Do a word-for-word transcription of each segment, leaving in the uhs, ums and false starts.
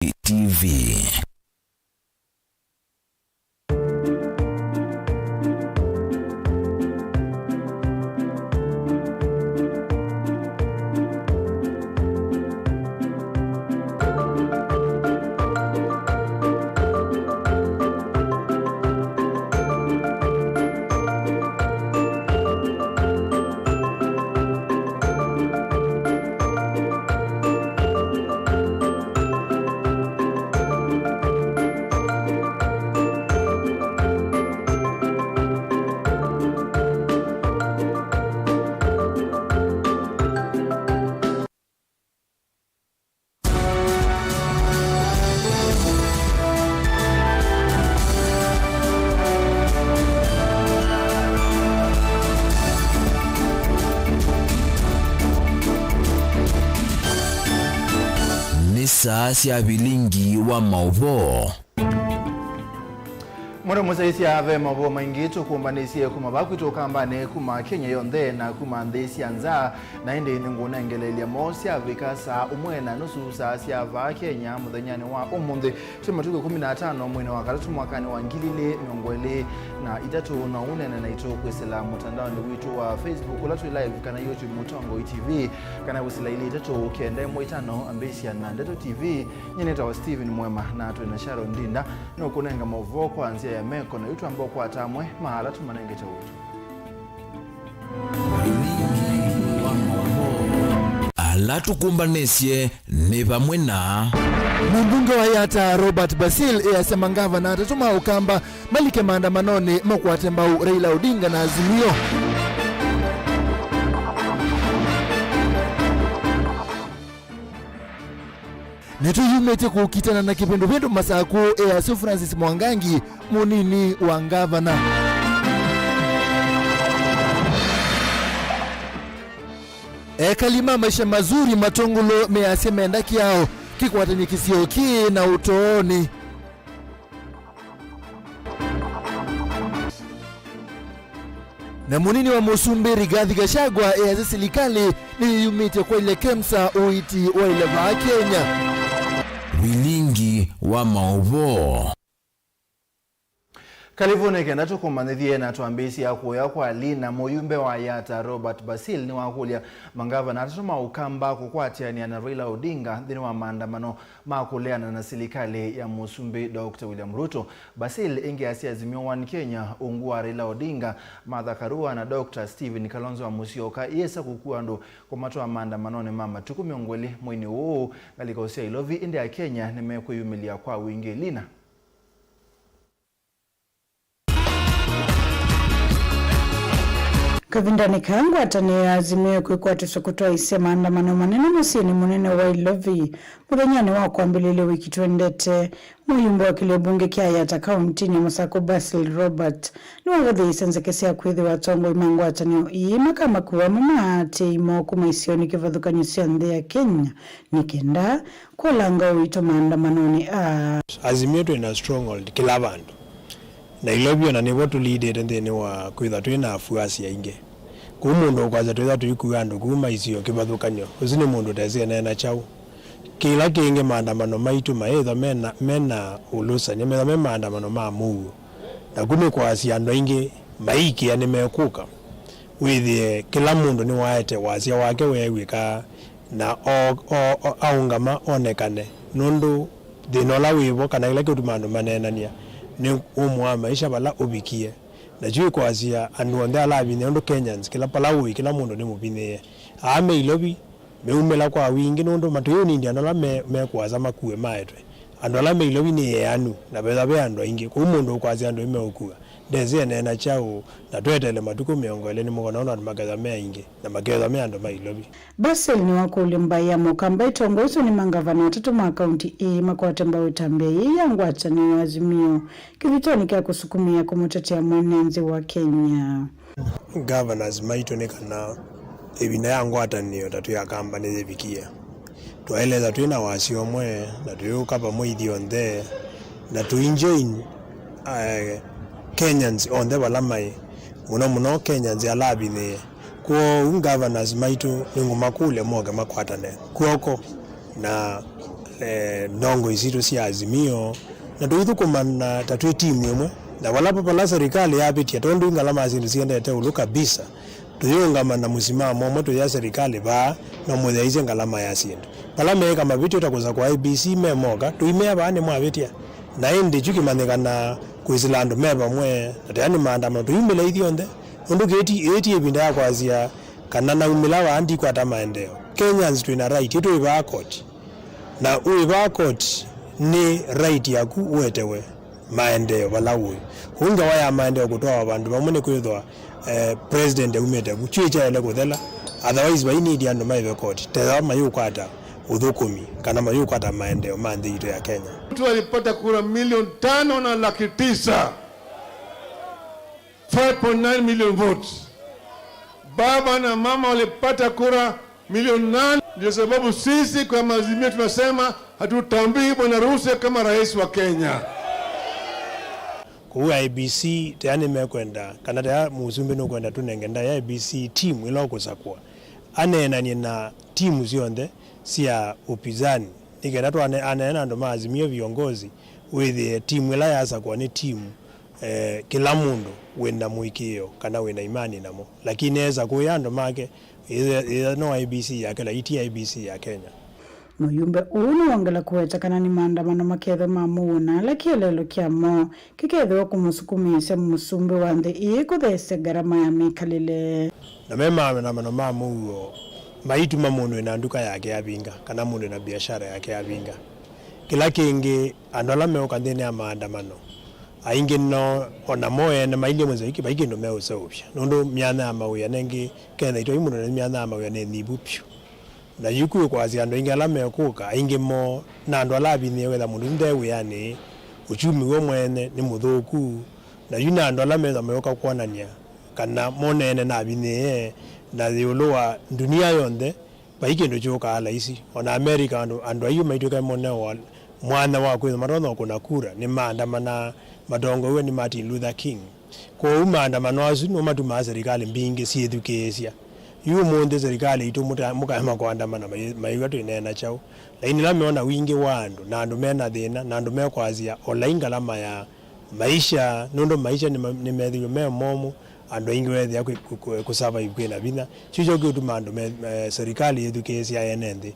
T V. Nĩ saa sya vilingi wa maũvoo. Mũno mũsyaĩĩsya ve maũvoo maingĩ tũkũmbanĩsye kuma vaa kwitũ kambanĩ, kuma Kenya yonthe na kuma nthĩ sya nza. Na ĩndĩ nĩngũnengeleelya mo syavika saa ũmwe na nusu saa sya vaa Kenya mũthenyanĩ wa ũmũnthĩ. Twĩ matukũ ĩkũmi na atano mweinĩ wa katatũ mwakanĩ wa ngili ilĩ mĩongo ĩlĩ na itatũ. No ũneene naitũ kwĩsĩla mũtandaonĩ witũ wa Facebook, ũla twĩ live, kana YouTube, Mũtongoi T V, kana kwĩsĩla ilĩ itatũ kenda ĩmwe itano ambĩĩsya na Ndeto T V. Nyie nĩtawa Steven Mwema, na twĩ na Sharon Ndinda. Nũkũnenga maũvoo kwa nzĩa ya meko, na yu twamba ũkwata amwe ma ala tũmanengete ũtũ. Ala tũkũmbanĩsye nĩ vamwe na. Mũmbunge wa Yatta Robert Basil easya mangavana atatũ ma Ũkamba malike maandamanonĩ makwate mbau Raila Odinga na Azimio. Nĩtũyumĩtye kũkitana na kĩvĩndũvĩndũ Masakũ, easya Francis Mwangangi, mũnini wa ngavana. Ekali ma Maisha Mazuri Matungulu measya menda kĩao kĩkwatany'e kĩsio kĩĩ na ũtoonĩ. Na mũnini wa mũsumbĩ Rigathi Gachagua easya silikalĩ nĩyĩyumĩtye kwaĩlya KEMSA ũiiti waĩle vaa Kenya. Vilingi wa maũvoo. Kalivuni kenda tũkũmanyĩthye na twambĩĩsya kũya kwa Lina, mũyumbe wa Yatta Robert Basil nĩwakũlya mangavana atatũ ma Ũkamba kũkwatĩanĩa na Raila Odinga nthĩnĩ wa maandamano ma kũleana na silikalĩ ya Mũsumbĩ Doctor William Ruto. Basil ĩngĩ asya Azimio One Kenya, ungu wa Raila Odinga, Martha Karua na Doctor Stephen Kalonzo wa Musyoka, yĩsa kũkua andũ kũmatwaa maandamanonĩ ma matukũ mĩongo ĩlĩ mweinĩ ũũ ngalĩko sya Ilovi, ĩndĩ Akenya nĩmekwĩyumĩlya kwa wingĩ. Lina. Kavindanĩ kaa, ngwatanĩo ya Azimio ĩkwĩkwatĩsya kũtwaĩĩsya maandamano manene mũsyĩnĩ mũnene wa Ilovi mũthenyanĩ wa kwambĩlĩlya wiki twendete. Mũyumbe wa kĩlio mbunge kya Yatta kauntinĩ ya Masakũ, Basil Robert, nĩwavathĩĩisye nzeke sya kwĩthĩwa atongoi ma ngwatanĩo ii makamakua amwe ma aatĩĩi moo kuma isionĩ kĩvathũkany'o sya nthĩ ya Kenya nĩ kenda kũlanga ũito maandamanonĩ aa. Azimio twĩ na stronghold kĩla vandũ. Nailovi ona nĩvo tũlidĩte nthĩnĩ wa kwĩthwa twĩ na afuasi aingĩ. Kũu mũndũ ũkwasya twĩthwa tũikua andũ kuma isio kĩvathũkany'o, ũsu nĩ mũndũ ũtesĩ eneena kyaũ. Kĩla kĩngĩ, maandamano maitũ mayĩthwa mena, mena ũlũsany'a, methwa me maandamano ma mũuo. Naku nĩ kwasya andũ aingĩ maikĩa nĩmekũka. Wĩthĩe kĩla mũndũ nĩwaete wasya wake weew'ĩka na o, o, o, aũngama onekane, nũndũ thĩna ũla wĩvo kana kĩla kĩũtuma andũ maneenany'a nĩ ũmũ wa maisha vala ũvikie. Na kyu ĩkwasya andũ onthe ala avinyĩe, ũndũ Kenyans, kĩla pala ũĩ, kĩla mũndũ nĩ mũvinyĩĩe. Aa me Ilovi meumĩla kwa wingĩ, nũndũ matũyĩũnindya andũ ala me, me kũasa makue maetwe. Andũ ala me Ilovi nĩ eanu, na vethwa ve andũ aingĩ, kwoou mũndũ ũkwasya andũ nĩmeũkua ndesĩ eneena kyaũ, na tweteele matukũ mĩongo ĩlĩ nĩ mũkona ũndũ andũ makethwa me aingĩ, na makethwa me andũ ma Ilovi. Basil nĩwakũlya mbaĩ ya Mũkamba ĩtongoeswe nĩ mangavana atatũ ma kaunti ĩĩ makwate mbau ĩtambya yĩĩ ya ngwatanĩo ya Azimio kĩthitoni kya kũsukumĩa kũmũtetea mwene nthĩ wa Kenya. Governors maitũ nĩ kana ĩvinda ya ngwatanĩo ta twĩ Akamba nĩyĩvikie. Twaĩlĩte twĩ na wasya ũmwe, na tũyũka vamwe ithyonthe, na tũinjoin, eh, Kenyans onthe vala maĩ, mũno mũno Kenyans ala avinyĩĩe. Kwoou governors maitũ nĩngũmakũlya moke makwatane kw'oko na eh, ndongoi sitũ sya Azimio, na tũithũkũmana ta twĩ timu ĩmwe, na vala, vala serikali yavĩtya, tondũ ngalama ya syĩndũ siendete ũlũ kabisa, tũyĩũngama na mũsimamo ũmwe, tũyĩa serikali vaa, no mũyaisye ngalama ya syĩndũ. Vala meĩka mavĩtyo ta kũsakũa A B C me moka, tũimea vaa nĩmwavĩtya. Na ĩndĩ kyu kĩmanyĩkana kwĩsĩla andũ me vamwe, na tena nĩ maandamano, tũyumĩla ithyonthe, nũndũ kĩti, ĩĩ ti ĩvinda ya kwasya kana naumĩla vaa ndikwata maendeeo. Kenyans twĩ na right, ĩtwĩ vaa koti. Na wĩ vaa koti, nĩ right yaku ũetewe maendeeo vala ũĩ. Kũu ngewa ya maendeeo kũtwawa vandũ vamwe nĩ kwĩthwa, eh, president aumĩte vu. Kyũĩ kyaĩle kũthela, otherwise vai need andũ maĩve koti. Tethwa mayũkwata ũthũkũmi kana mayũkwata maendeeo ma nthĩ yitũ ya Kenya. Mtu alipata kura milioni tano na laki tisa. Five point nine million votes. Baba na mama walipata kura milioni nane. Ndio sababu sisi kama Azimio tunasema hatutambui Bwana Ruto kama rais wa Kenya. Kũu I E B C tea nĩmekwenda, kana tea mũsumbĩ nũkwenda tũnenge ndaĩa I E B C timu ĩla ũkũsakũa, aneenany'e na timu syonthe sya upinzani, nĩ kenda twane-, aneena na andũ ma Azimio viongozi, wĩthĩe timu ĩla yasakũa nĩ timu eh, kĩla mũndũ wĩ na mũĩkĩĩo kana wĩ na imani namo, lakini esa kũya andũ make, ĩtha no I E B C yake, lakini ti I E B C ya Kenya. Mũyumbe ũũ nĩwongela kũweta kana nĩ maandamano makethwa ma mũuo na ala kĩeleelo kyamo kĩkethĩwa kũmũsukumĩĩsya mũsumbĩ wa nthĩ ĩĩ kũtheesya ngarama ya mĩkalĩle. Na me maandamano ma mũuo maituma mũndũ wĩ na nduka yake yavinga, kana mũndũ wĩ na biashara yake yavinga. Kĩla kĩngĩ, andũ ala meũka nthĩnĩ ya maandamano, aingĩ no, o namo ene mailyĩ mũsyĩ, vai kĩndũ meũseũvya, nũndũ myanya ya mawĩa nengĩ Kenya itũ i mũno, myanya ya mawĩa nĩ nyivu vyũ. Na yu kwĩ kwasya andũ aingĩ ala mekũka, aingĩ moo na andũ ala avinyĩĩe, wetha mũndũ ũsu nde wĩanĩ, uchumi w'o mwene nĩ mũthũku, na yu na andũ ala methwa meũka kwonany'a kana mo ene navinyĩĩe, na ĩũlũ wa ndunia yonthe, vai kĩndũ kyũkaa laisi. O na America, andũ, andũ aiũ maitw'ĩka mo na mwanya wa kwĩthwa matonya kũna kura, nĩmaandamanaa matongoew'e nĩ Martin Luther King. Kwoou maandamano asu nĩmo matumaa serikali mbingĩ syĩthukĩĩsya. Yu ũmũnthĩ serikali itũ mũta-, mũkaema kũandamana mai-, maiw'a twĩneena kyaũ? Lakini ĩla meona wingĩ wa andũ, na andũ me na thĩna, na andũ mekwasya, o lai ngalama ya maisha, nũndũ maisha nĩma-, nĩmethĩwe me momũ, andũ aingĩ weethĩa kwĩ, kũ-, kũ-, kũsurvive kwĩ na vinya. Kyu kyo kĩũtuma andũ me, me, serikali yĩthukĩĩsya ene nthĩ.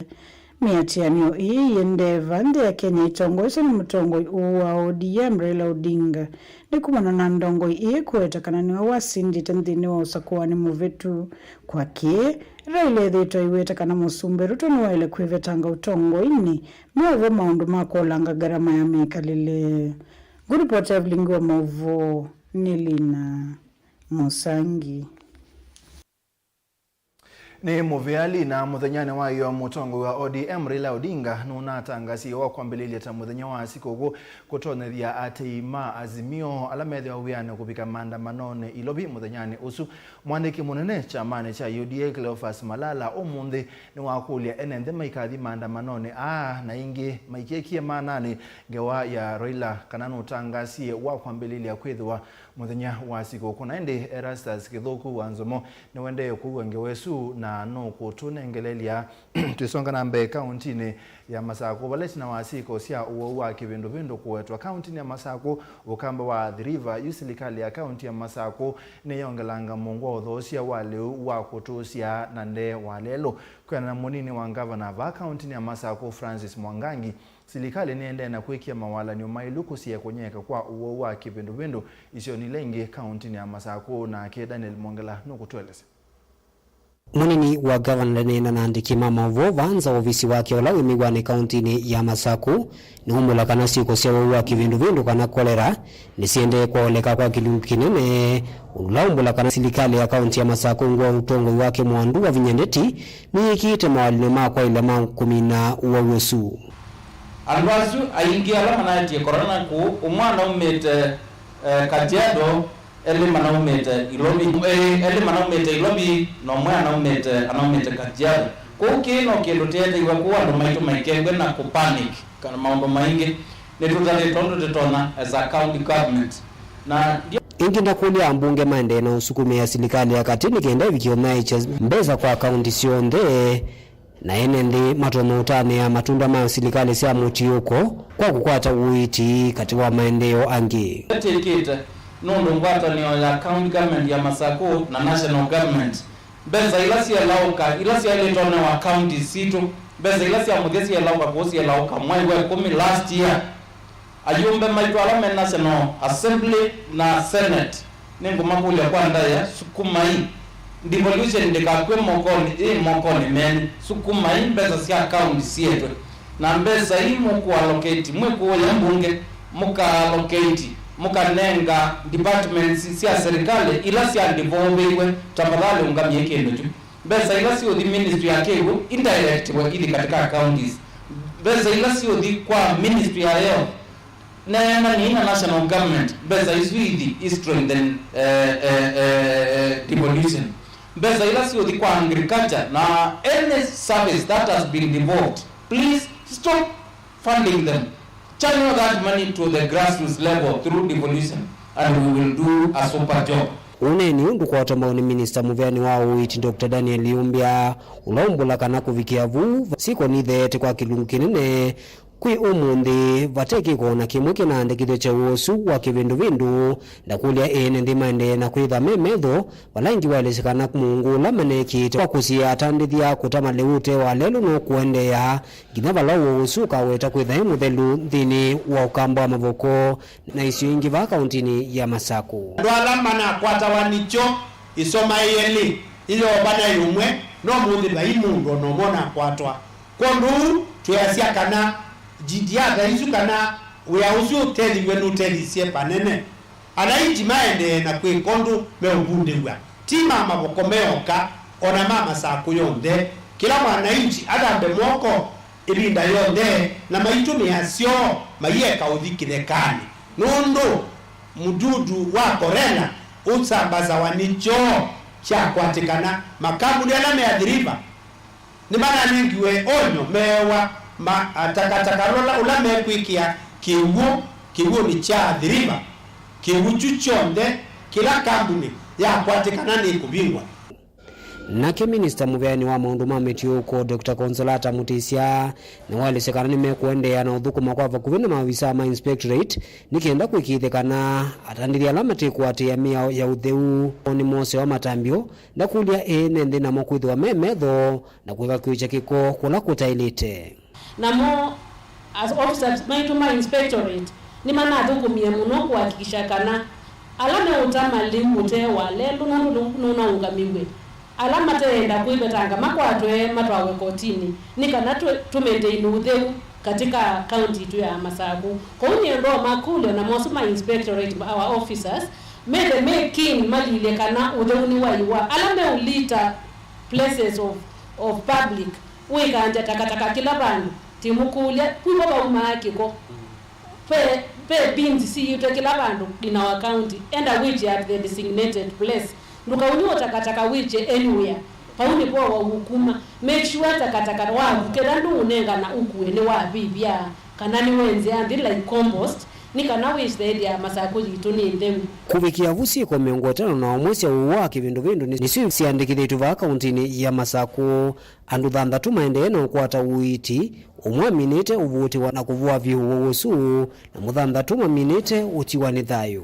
Mĩatĩanĩo ĩĩ yĩendee va nthĩ ya Kenya ĩtongoesye nĩ mũtongoi ũũ wa O D M Raila Odinga. Nĩ kumana na ndongoi ĩĩ kũweta kana nĩwe wasindĩte nthĩnĩ wa ũsakũani mũvĩtu. Kwakĩ, Raila ethĩĩtwe aiweta kana mũsumbĩ Ruto nĩwaĩle kwĩvetanga ũtongoinĩ meũvwa maũndũ ma kũolanga ngarama ya mĩkalĩle. Ngũripota Evelyn wa maũvoo nĩ Lina Mũsangi. Nĩ mũvĩali na mũthenyanĩ wa ĩoo, mũtongoi wa O D M Raila Odinga nũnatangasie wa kwambĩlĩlya ta mũthenya wa sikũkũ kũtonyethya atei ma Azimio ala methĩwa wĩanĩ kũvika maandamanonĩ Ilovi mũthenyanĩ ũsu. Mwandĩki mũnene kyamanĩ kya U D A Cleophas Malala ũmũnthĩ nĩwakũlya ene nthĩ maikathi maandamanonĩ aa na ĩngĩ maikĩkie maananĩ ngewa ya Raila kana nũtangasie wa kwambĩlĩlya kwĩthĩwa mũthenya wa sikũkũ. Na ĩndĩ Erastus Kĩthũku wa Nzomo nĩwendee kũua ngewa ĩsu na nũkũtũnengelelya. Twĩsonga na mbee kaũntinĩ ya Masakũ, vala ĩtina wa syĩko sya ũwau wa kĩvĩndũvĩndũ kũwetwa kaũntinĩ ya Masakũ, ũkamba wa Athi River, yu silikalĩ ya kaũnti ya Masakũ nĩyongelanga mũungu wa ũthoosya wa lĩu wa kũtũsya na ndee wa lelũ. Kwĩanana na mũnini wa ngavana vaa kaũntinĩ ya Masakũ, Francis Mwangangi, silikalĩ nĩendee na kwĩkĩa mawalany'o maĩlu kũsiĩĩa kũnyeeka kwa ũwau wa kĩvĩndũvĩndũ isionĩ ila ingĩ kaũntinĩ ya Masakũ. Nake Daniel Mwongela nũkũtũelesya. Mũnini wa ngavana ndaneena na andĩki ma maũvoo vaa nza wa ovisi wake ũla wĩ mĩw'anĩ kaũntinĩ ya Masakũ, nĩwaumbũla kana syĩko sya ũwau wa kĩvĩndũvĩndũ kana kolera nĩsiendee kwaoleka kwa kĩlungu kĩnene, ũndũ ũla waumbũla kana silikalĩ ya kaũnti ya Masakũ ungu wa ũtongoi wake mwandu wa Vinya Ndeti nĩyĩkĩĩte mawalany'o ma kwaĩlya ma kũmina ũwau ũsu. Andũ asu aingĩ ala manaetie korona kũu, ũmwe anaumĩte, eh, Kajiado, elĩ manaumĩte Ilovi, eh, elĩ manaumĩte Ilovi, na ũmwe anaumĩte, anaumĩte Kajiado. Kwoou kĩĩ no kĩndũ tĩeteiwe kũu andũ maitũ maikengwe na kũ panic kana maũndũ maingĩ. Nĩtũtatĩtwe ũndũ tũtonya as a county government. Na ndio ĩngĩ ndakũlya ambunge maendee na ũsukumĩa silikalĩ ya katĩ nĩ kenda ĩvikĩe ũnyaĩĩkya mbesa kwa kaunti syonthe. Na ene nthĩ matonya ũtanĩa matunda ma silikalĩ sya mũtiũko kwa kũkwata ũiiti katĩ wa maendeeo angĩ. Ĩtĩkĩte nũndũ ngwatanĩo ya county government ya Masakũ na national government, mbesa ila sielaũka, ila syaĩlĩte ũnewa counties sitũ, mbesa ila sya mũthya sielaũka kũu sielaũka mwai wa ĩkũmi last year. Ayumbe maitũ ala me National Assembly na Senate, nĩngũmakũlya kwa ndaĩa, sukumai. Devolution ndĩkakw'e mokonĩ, ĩ mokonĩ menyu. Sukumai mbesa sya county syetwe. Na mbesa ii mũkũallocate mwĩ kũũya mbunge, mũkaallocate, mũkanenga departments sya serikali ila sya devolvĩiwe, tafadhali ũngamie kĩndũ kyu. Mbesa ila siũthi ministry ya kĩw'ũ indirectwe ithi katika counties. Mbesa ila siũthi kwa ministry ya health, neena nĩ na national government, mbesa isu ithi i strengthen, eh, eh, eh, eh, devolution. Mbesa ila siũthi kwa agriculture na any service that has been devolved, please stop funding them. Channel that money to the grassroots level through devolution and we will do a super job. Ũneeni ũũ ndũkwatwa mbau nĩ minista mũveani wa ũiiti Doctor Daniel Yumbya, ũla ũmbũla kana kũvikĩa vu, syĩko nitheete kwa kĩlungu kĩnene kwĩ ũmũnthĩ, vate kĩko o na kĩmwe kĩnaandĩkĩthw'e kyaũ ũsu wa kĩvĩndũvĩndũ. Ndakũlya ene nthĩ maendee na kwĩtha me metho vala ĩngĩ waelesya kana mũungu ũla manekĩte wa kũsiĩĩa atandĩthya kũta malĩu ũtee wa lelũ no kũendeea nginya vala ũwau ũsu ũkaweta kwĩtha e mũthelu nthĩnĩ wa ũkamba wa mavoko na isio ingĩ vaa kauntinĩ ya Masakũ. Andũ ala manakwatawa nĩkyo ĩsoma ĩelĩ ĩyovana ĩũmwe, no mũnthĩ vai mũndũ o na ũmwe ũnakwatwa. Kwondũ ũu, tweasya kana jitihada isu kana wĩa ũsu ũtethiw'e nũtethisye vanene. Ananchi maendee na kwĩka ũndũ meũvundĩw'a, ti ma mavoko meoka, o na ma Masakũ yonthe. Kĩla mwananchi athambe moko ĩvinda yonthe na maitũmĩa syoo maieka ũthi kĩthekanĩ, nũndũ mũdudu wa korela ũsambasawa nĩ kyoo kyakwatĩkana. Makambuni ala meathiriva nĩmananengiwe onyo meewa ma-, a, takataka ũla, ũla mekwĩkĩa kĩw'ũ, kĩw'ũnĩ kya Athi River. Kĩw'ũ kyu kyonthe, kĩla kambuni yakwatĩkana nĩkũvingwa. Nake minista mũveani wa maũndũ ma mĩtiũko, Doctor Consolata Mutisya, nĩwaelesya kana nĩmekũendeea na ũthũkũma kwa vakuvĩ na maovisaa ma inspectorate nĩ kenda kũĩkĩĩthya kana atandĩthya ala matĩkũatĩĩa mĩao ya ũtheu nĩmosewa matambyo. Ndakũlya ene nthĩ namo kwĩthĩwa me metho na kũevakuĩkya kĩko kũla kũtaĩlĩte. Namo as officers maitũ ma inspectorate nĩmanathũkũmie mũno kũhakikisha kana ala meũta malĩu ũtee wa lelũ nũndũ nũ-, nũnaũngamiw'e, ala mateenda kwĩvetanga makwatwe matwawe kotinĩ nĩ kana tũ-, tũmaintain ũtheu katika kaunti itũ ya Masakũ. Kwoou nĩenda makũlyo na mosu ma inspectorate, our officers, methe me keen malilye kana ũtheu nĩwaiwa. Ala meũlita places of, of public, wĩkangya takataka kĩla vandũ, tĩmũkũlya, kwĩvo vaumaa kĩko? Ve, ve bins siĩtwe kĩla vandũ in our county. Enda wĩkye at the designated place. Ndũkaunye takataka wĩkye anywhere. Vau nĩvo waukuma. Make sure takataka waku ketha ndũũnengana ũkue nĩwavĩvya kana nĩwenzea nthĩ like compost, nĩ kana wĩsethĩa Masakũ yitũ nĩ ntheu. Kũvikĩa vu syĩko mĩongo ĩtano na ũmwe sya ũwau wa kĩvĩndũvĩndũ nĩ, nĩsyo syĩandĩkĩthĩtw'e vaa kauntinĩ ya Masakũ. Andũ thanthatũ maendee na ũkwata ũiiti, ũmwe aminĩte ũvũtĩwa na kũvũa vyũ ũwau ũsu, na mũthanthatũ maminĩte ũtiwa nĩ thayũ.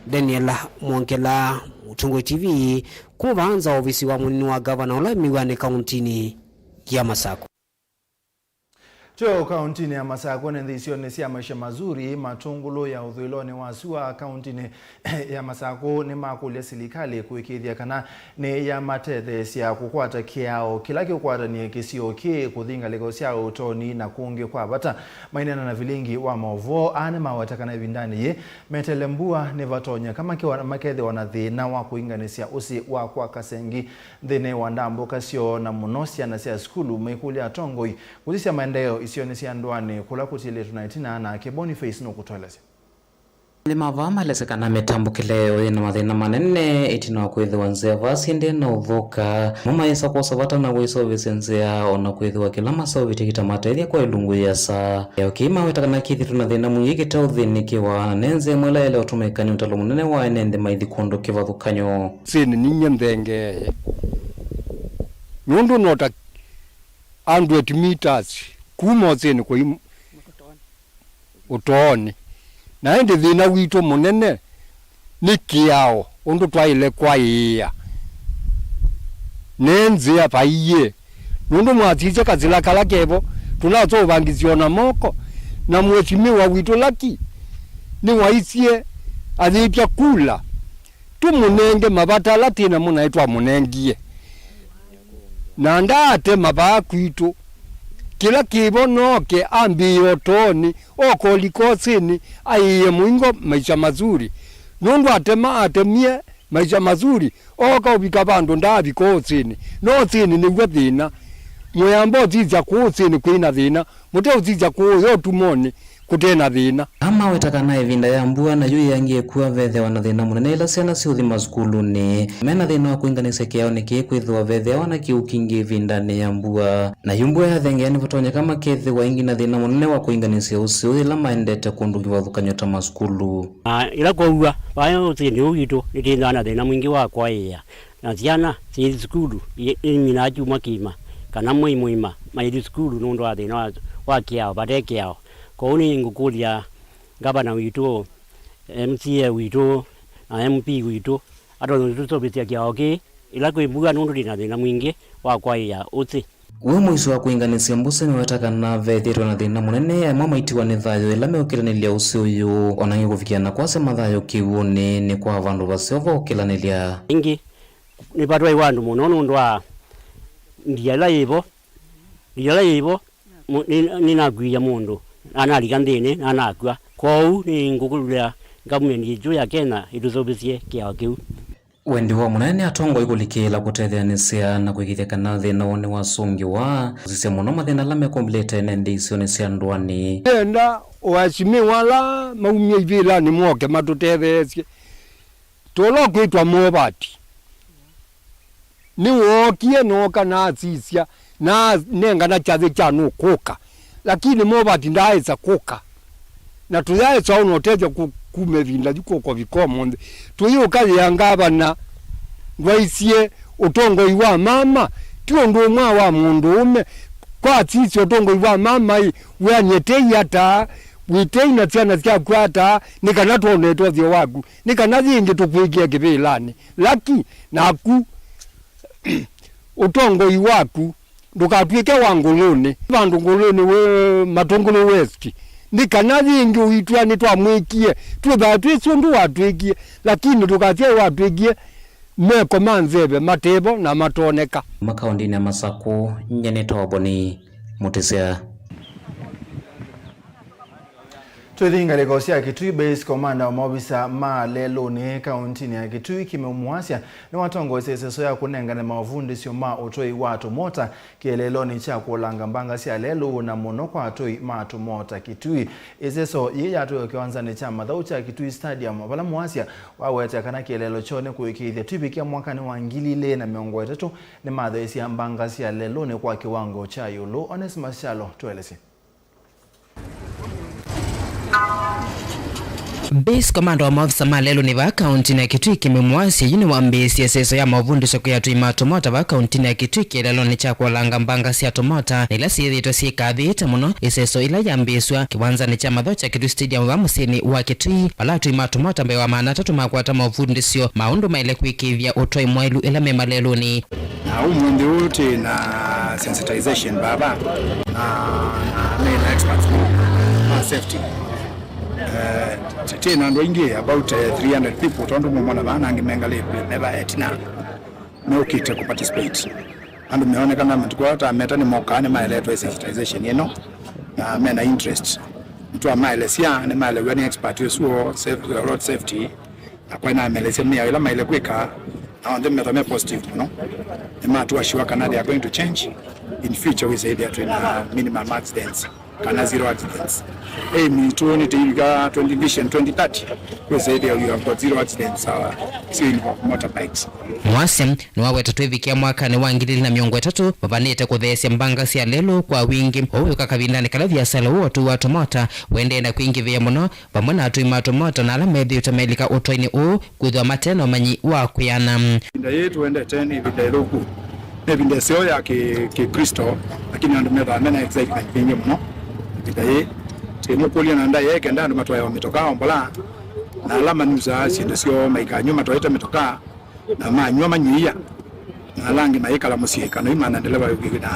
Daniel Mwongela, Mũtongoi T V, kuma vaa nza wa ovisi wa mũnini wa ngavana ũla wĩ mĩw'anĩ kauntinĩ ya Masakũ. Kyo kauntinĩ ya Masakũ nĩ nthĩ isionĩ sya Maisha Mazuri, Matũngũlũ ya ũthũĩlonĩ wa sua kauntinĩ ya Masakũ nĩmakũlya silikalĩ kũĩkĩĩthya kana nĩyamatetheesya kũkwata kĩao kĩla kĩũkwatany'a kĩsio kĩĩ kũthi ngalĩko sya ũtoonĩ na kũngĩ kwa vata. Maineena na vilingi wa maũvoo, aa nĩmaweta kana ĩvindanĩ yĩĩ meteele mbua nĩvatonya kana makethĩwa na thĩna wa kũinganĩsya ũsĩ wa kwa kasengi nthĩnĩ wa ndambũka syoo, na mũno syana sya sukulu maikũlya atongoi kũsisya maendeeo isionĩ sya ndũanĩ kũla kũtilĩtwe na ĩtina, nake Boniface nũkũtũelesya. Nĩ mavaa malesya kana mĩtambũkĩle yoo yĩ na mathĩna manene ĩtina wa kwĩthĩwa nzĩa vaa syendee na ũthũka. Mo mayĩsa kwosa vata na wĩseũvĩsya nzĩa, o na kwĩthĩwa kĩla maseũvĩtye kĩtamatethya kwa ĩlungu yĩasa. Kĩao kĩĩ maweta kana kĩthĩtwe na thĩna mwingĩ kĩteũthĩnĩkĩwa, na ne nzĩa ĩmwe ĩla yaĩle ũtũmĩka nĩ ũtalo mũnene wa ene nthĩ maithi kũndũ kĩvathũkany'o. Sini ninyie nthengee nũndũ no ta hundred meters kuma ũsĩnĩ kũi ũtoonĩ. Na ĩndĩ thĩna witũ mũnene nĩ kĩao, ũndũ twaĩle kwaĩĩa ne nzĩa vaiĩ, nũndũ mwasisya kasĩla kala kevo, tũnasũvangĩsya o na moko, na mheshimiwa witũ Lucky nĩwaisye ayĩtya kula tũmũnenge mavata ala twĩ namo naĩ twamũnengie. Na ndaatema vaa kwitũ. Kĩla kĩvo nooke ambĩĩe ũtoonĩ, okolika ũsĩnĩ, aĩĩe mũingo maisha mazuri. Nũndũ atema atemie maisha mazuri, ooka ũvika vandũ ndaavika ũsĩnĩ. No ũsĩnĩ nĩw'o thĩna. Mũyamba ũsisya kũũ ũsĩnĩ kwĩ na thĩna, mũteũsisya kũũ ũya ũtumonĩ kũte na thĩna. Aa maweta kana ĩvinda ya mbua nayu yĩangie kw'a vethĩawa na thĩna mũnene ĩla syana syĩũthi masukulunĩ. Me na thĩna wa kũinganĩsya kĩaonĩ kĩĩ kwĩthĩwa vethĩawa na kĩu kingĩ ĩvindanĩ ya mbua. Na yu mbua yathengea nĩvatonyeka makethĩwa ĩngĩ na thĩna mũnene wa kũinganĩsya ũsĩ ũyũ ĩla maendete kũndũ kĩvathũkany'o ta masukulu. Na ĩla kwaua, vaya ũsĩnĩ ũũ witũ nĩtwĩthĩawa na thĩna mwingĩ wa kwaĩĩa. Na syana syĩthi sukulu, i-, iminaa kyumwa kĩima, kana mwei mũima, maithi sukulu nũndũ wa thĩna wa, wa kĩao, vate kĩao. Kwoou nĩngũkũlya ngavana witũ, M C A witũ, na M P witũ, atonye tũseũvĩsya kĩao kĩĩ, ĩla kwĩ mbua nũndũ twĩ na thĩna mwingĩ wa kwaĩĩa ũsĩ. We mũisyo wa kũinganĩsya mbũsĩ nĩweta kana vethĩĩtwe na thĩna mũnene amwe maitiwa nĩ thayũ ĩla meũkĩlanĩlya ũsĩ ũyũ, o na ĩngĩ kũvikĩa na kwasya mathayũ kĩw'ũnĩ nĩ kwa vandũ vaseo va ũkĩlanĩlya. Ĩngĩ, nĩvatwaĩwe andũ mũno nũndũ wa ndia ĩla yĩ vo. Ndia ĩla yĩ vo, mũ-, nĩ-, nĩnakuie mũndũ, na nalika nthĩnĩ, na nakw'a. Kwoou nĩngũkũlya ngavumenti yitũ ya Kenya ĩtũseũvĩsye kĩao kĩu. Wendi woo mũnene nĩ atongoi kũlikĩĩla kũtetheanĩsya na kũĩkĩĩthya kana thĩna ũũ nĩwasũngĩwa, kũsisya mũno mathĩna ala mekombilĩte ene nthĩ isionĩ sya ndũanĩ. Enda o aheshimiwa ala maumie ivĩlanĩ moke matũtetheesye. Tũla ũkwĩtwa Movati nĩwookie nooka na asisya na anengana kyathĩ kya nũkũka, lakini Movati ndaaĩsa kũka. Na tũyaĩsa ona ũtethya ku-, kuma ĩvinda yu kũka ũvika ũmũnthĩ. Tũyĩũka yĩa ngavana ndwaisye ũtongoi wa mama ti ũndũ ũmwe wa mũndũũme. Kwa asisya ũtongoi wa mama ĩ, wĩanie tei ata, wĩ tei na syana syaku ata, nĩ kana twone ũtethyo waku. Nĩ kana yĩngĩ tũkwĩkĩe kĩvĩlanĩ. Lucky, naku ũtongoi waku ndũkatw'ĩke wa Ngũlũnĩ, vandũ Ngũlũnĩ wĩ Matũngũlũ West. Nĩ kana yĩngĩ ũitw'a nĩtwamwĩkie, twĩthaa twĩsĩ ũndũ watwĩkie, lakini ndũkasyae watwĩkie meko ma nzeve matevo na matoneka. Makaũndĩnĩ ya Masakũ, nyie nĩtawa Boni Mũtĩsya. Twĩthi ngalĩko sya Kitui, Base Commander wa maovisa ma lelũnĩ kaũntinĩ ya Kitui, Kimeu Muasya, nĩwatongoesye ĩseso ya kũnengane mavundĩsyo ma ũtwei wa tũmota kĩeleelonĩ kya kũolanga mbanga sya lelũ, na mũno kwa atwei ma tũmota Kitui. Ĩseso yĩĩ yatwaiwe kĩwanzanĩ kya mathaũ kya Kitui Stadium, vala Muasya waweta kana kĩeleelo kyoo nĩ kũĩkĩĩthya twĩvikĩa mwakanĩ wa ngili ilĩ na mĩongo ĩtatũ nĩmatheesya mbanga sya lelũnĩ kwa kĩwango kya ĩũlũ. Onesmus Kyalo, tũelesye. Base Commander wa maofisa ma lelũnĩ vaa kaũntinĩ ya Kitui, Kimeu Muasya, yu nĩwambĩĩsye ĩseso ya mavundĩsyo kwĩ atwei ma tũmota vaa kaũntinĩ ya Kitui kĩeleelonĩ kya kũolanga mbanga sya tũmota, na ila syĩthĩĩtwe syĩkathĩĩte mũno. Ĩseso ĩla yambĩĩsw'a kĩwanzanĩ kya mathaũ kya Kitui Stadium vaa mũsyĩnĩ wa Kitui, vala atwei ma tũmota mbee wa maana atatũ makwata mavundĩsyo ma ũndũ maĩle kwĩkĩĩthya ũtwai mwaĩlu ĩla me malelũnĩ. Na ũmũnthĩ ũũ twĩ na sensitization vava, na, na me na experts ma safety. Eh, twĩ na andũ aingĩ, about, eh, three hundred people, tondũ mũmona vaa na angĩ mengalĩte meva etina meũkĩte kũ participate. Andũ meonekana matukũ aa ta meta nĩmokaa nĩmaeletwe sensitization ĩno, na mena interest. Nĩtwamaelesya, nĩmaelew'a nĩ expert ũsu wa safe-, road safety. Na kwa nĩnamelesya mĩao ĩla maĩle kwĩka, na onthe methwa me positive mũno. Nĩmatũashiwa kana they are going to change. In future, wĩsĩthĩa twĩ na minimum accidents, kana zero accidents. Aim itũ nĩ tũivika twenty, vision twenty thirty, wĩsĩthĩa you have got zero accidents, uh, sio in motorbikes. Mwasya nĩwaweta twĩvikĩa mwakanĩ wa ngili ilĩ na mĩongo ĩtatũ, mavanĩte kũtheesya mbanga sya lelũ kwa wingĩ, ũu wĩka kavindanĩ kala viasala ũũ wa tũmota ũendee na kwingĩvĩa mũno, vamwe na atwei ma tũmota na ala methĩĩtwe melika ũtwainĩ ũũ kwĩthĩwa mate na ũmanyi wa kwĩana. Ĩvinda yĩĩ tũendete nĩ ĩvinda ĩthũku. Nĩ ĩvinda ĩseo ya kĩ-, Kĩklĩsto, lakini andũ methĩawa mena excitement mbingĩ mũno ĩvinda yĩĩ. Tũimũkũlya na ndaĩa ĩ kenda andũ matwaĩawa mĩtokaa o mbola, na ala manyusaa syĩndũ syoo maikanywa matwaĩte mĩtokaa, na manywa manyw'ĩia, na ala angĩ mayĩkala mũsyĩ kana imana ndeleva wĩna,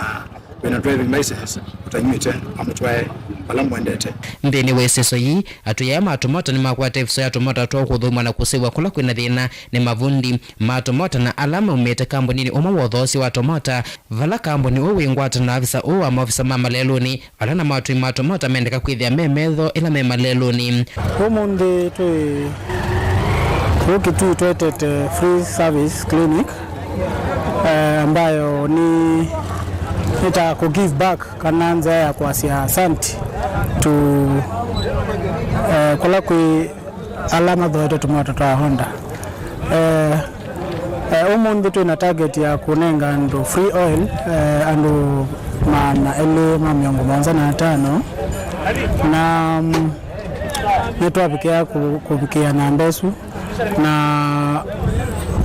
wĩna driving license ũtanyw'ĩte amũtwae vala mwendete. Nthĩnĩ wa ĩseso yĩĩ, atwĩi aya ma tũmota nĩmakwata ĩvuso ya tũmota twoo kũthũimwa na kũsĩvwa kũla kwĩna thĩna nĩ mavundi ma tũmota na ala maumĩte kambuninĩ ũmwe wa ũthoosya wa tũmota, vala kambuni ũũ wĩ ngwatanĩo na avisa ũũ wa maovisa ma malelũnĩ, vala na matwĩi ma tũmota mendeka kwĩthĩa me metho ĩla me malelũnĩ. Ũmũnthĩ twĩ gũkũ Kitui twetete free service clinic, eh, ambayo ni, ni ta ku give back kana nzĩa ya kwasya asante to, eh, kũla kwĩ ala mathoete tũmota twa Honda. Eh, eh, ũmũnthĩ twĩ na target ya kũnenga andũ free oil, eh, andũ maana elĩ ma mĩongo mũonza na atano, na, mm, nĩtwavikĩa kũ-, kũvikĩa namba ĩsu, na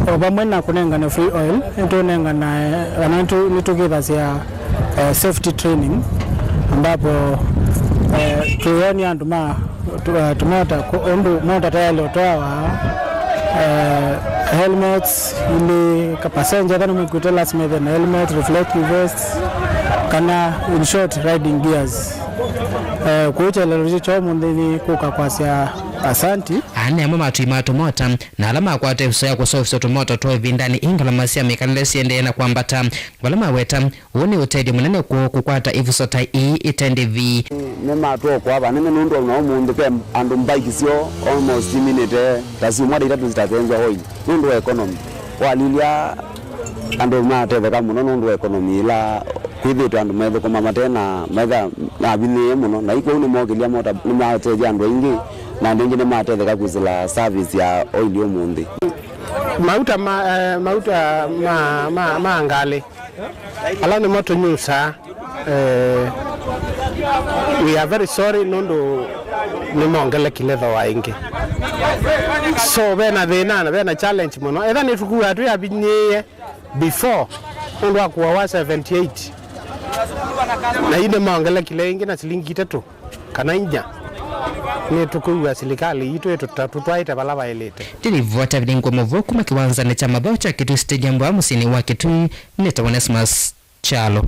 o vamwe na kũnengane free oil, nĩtũnengana, eh, kana nĩtũ-, nĩtũkĩthasya, eh, safety training, ambapo, eh, twĩonia andũ ma tu-, eh, tũmota kũ-, ũndũ mota tayarĩ ũtwawa, eh, helmets, ili ka passenger ethĩwa nĩmwĩkĩte lazima ĩthĩwe na helmet, reflective vests, kana in short, riding gears. Eh, kũu kyelelo kyo ũmũnthĩ nĩ kũka kwasya asanti. Aa nĩ amwe ma atwĩi ma tũmota na ala makwata ĩvuso ya kũseũvĩsya tũmota twoo ĩvindanĩ ĩĩ ngalama sya mĩkalĩle siendee na kwambata, vala maweta ũũ nĩ ũtethyo mũnene kwoo kũkwata ĩvuso ta ii ĩte ndĩvi. Nĩmatwokwa vanene nũndũ ona ũmũnthĩ ve andũ mbike syoo almost iminĩte ta syumwa ta itatũ sitasenzwa oil nũndũ wa economy. Walilya andũ matetheka mũno nũndũ wa economy ĩla kwĩthĩĩtwe andũ methũkũma mate na maitha mavinyĩĩe mũno, na yu kwoou nĩmokĩlya mota, nĩmatethya andũ aingĩ, na andũ aingĩ nĩmatetheka kwĩsĩla service ya oil ũmũnthĩ. Mauta ma, eh, mauta ma, ma, ma ngalĩ ala nĩmo tũnyusaa. Eh, we are very sorry nũndũ nĩmongelekile thooa ĩngĩ. So, vena thĩna, vena challenge mũno. Etha nĩtũkuaa twĩ avinyĩĩe before, nũndũ wa kũawa seventy eight. Na yu nĩmongelekile ĩngĩ na silingi itatũ kana inya. Nĩtũkwĩw'a silikalĩ yitũ ĩtũta-, tũtwaĩte vala vaĩlĩte. Ndĩlivota vilingwa mũvoo kuma kĩwanzanĩ kya mathaũ kya Kitui Stadium vaa mũsyĩnĩ wa Kitui, nĩtawa Onesmus Kyalo.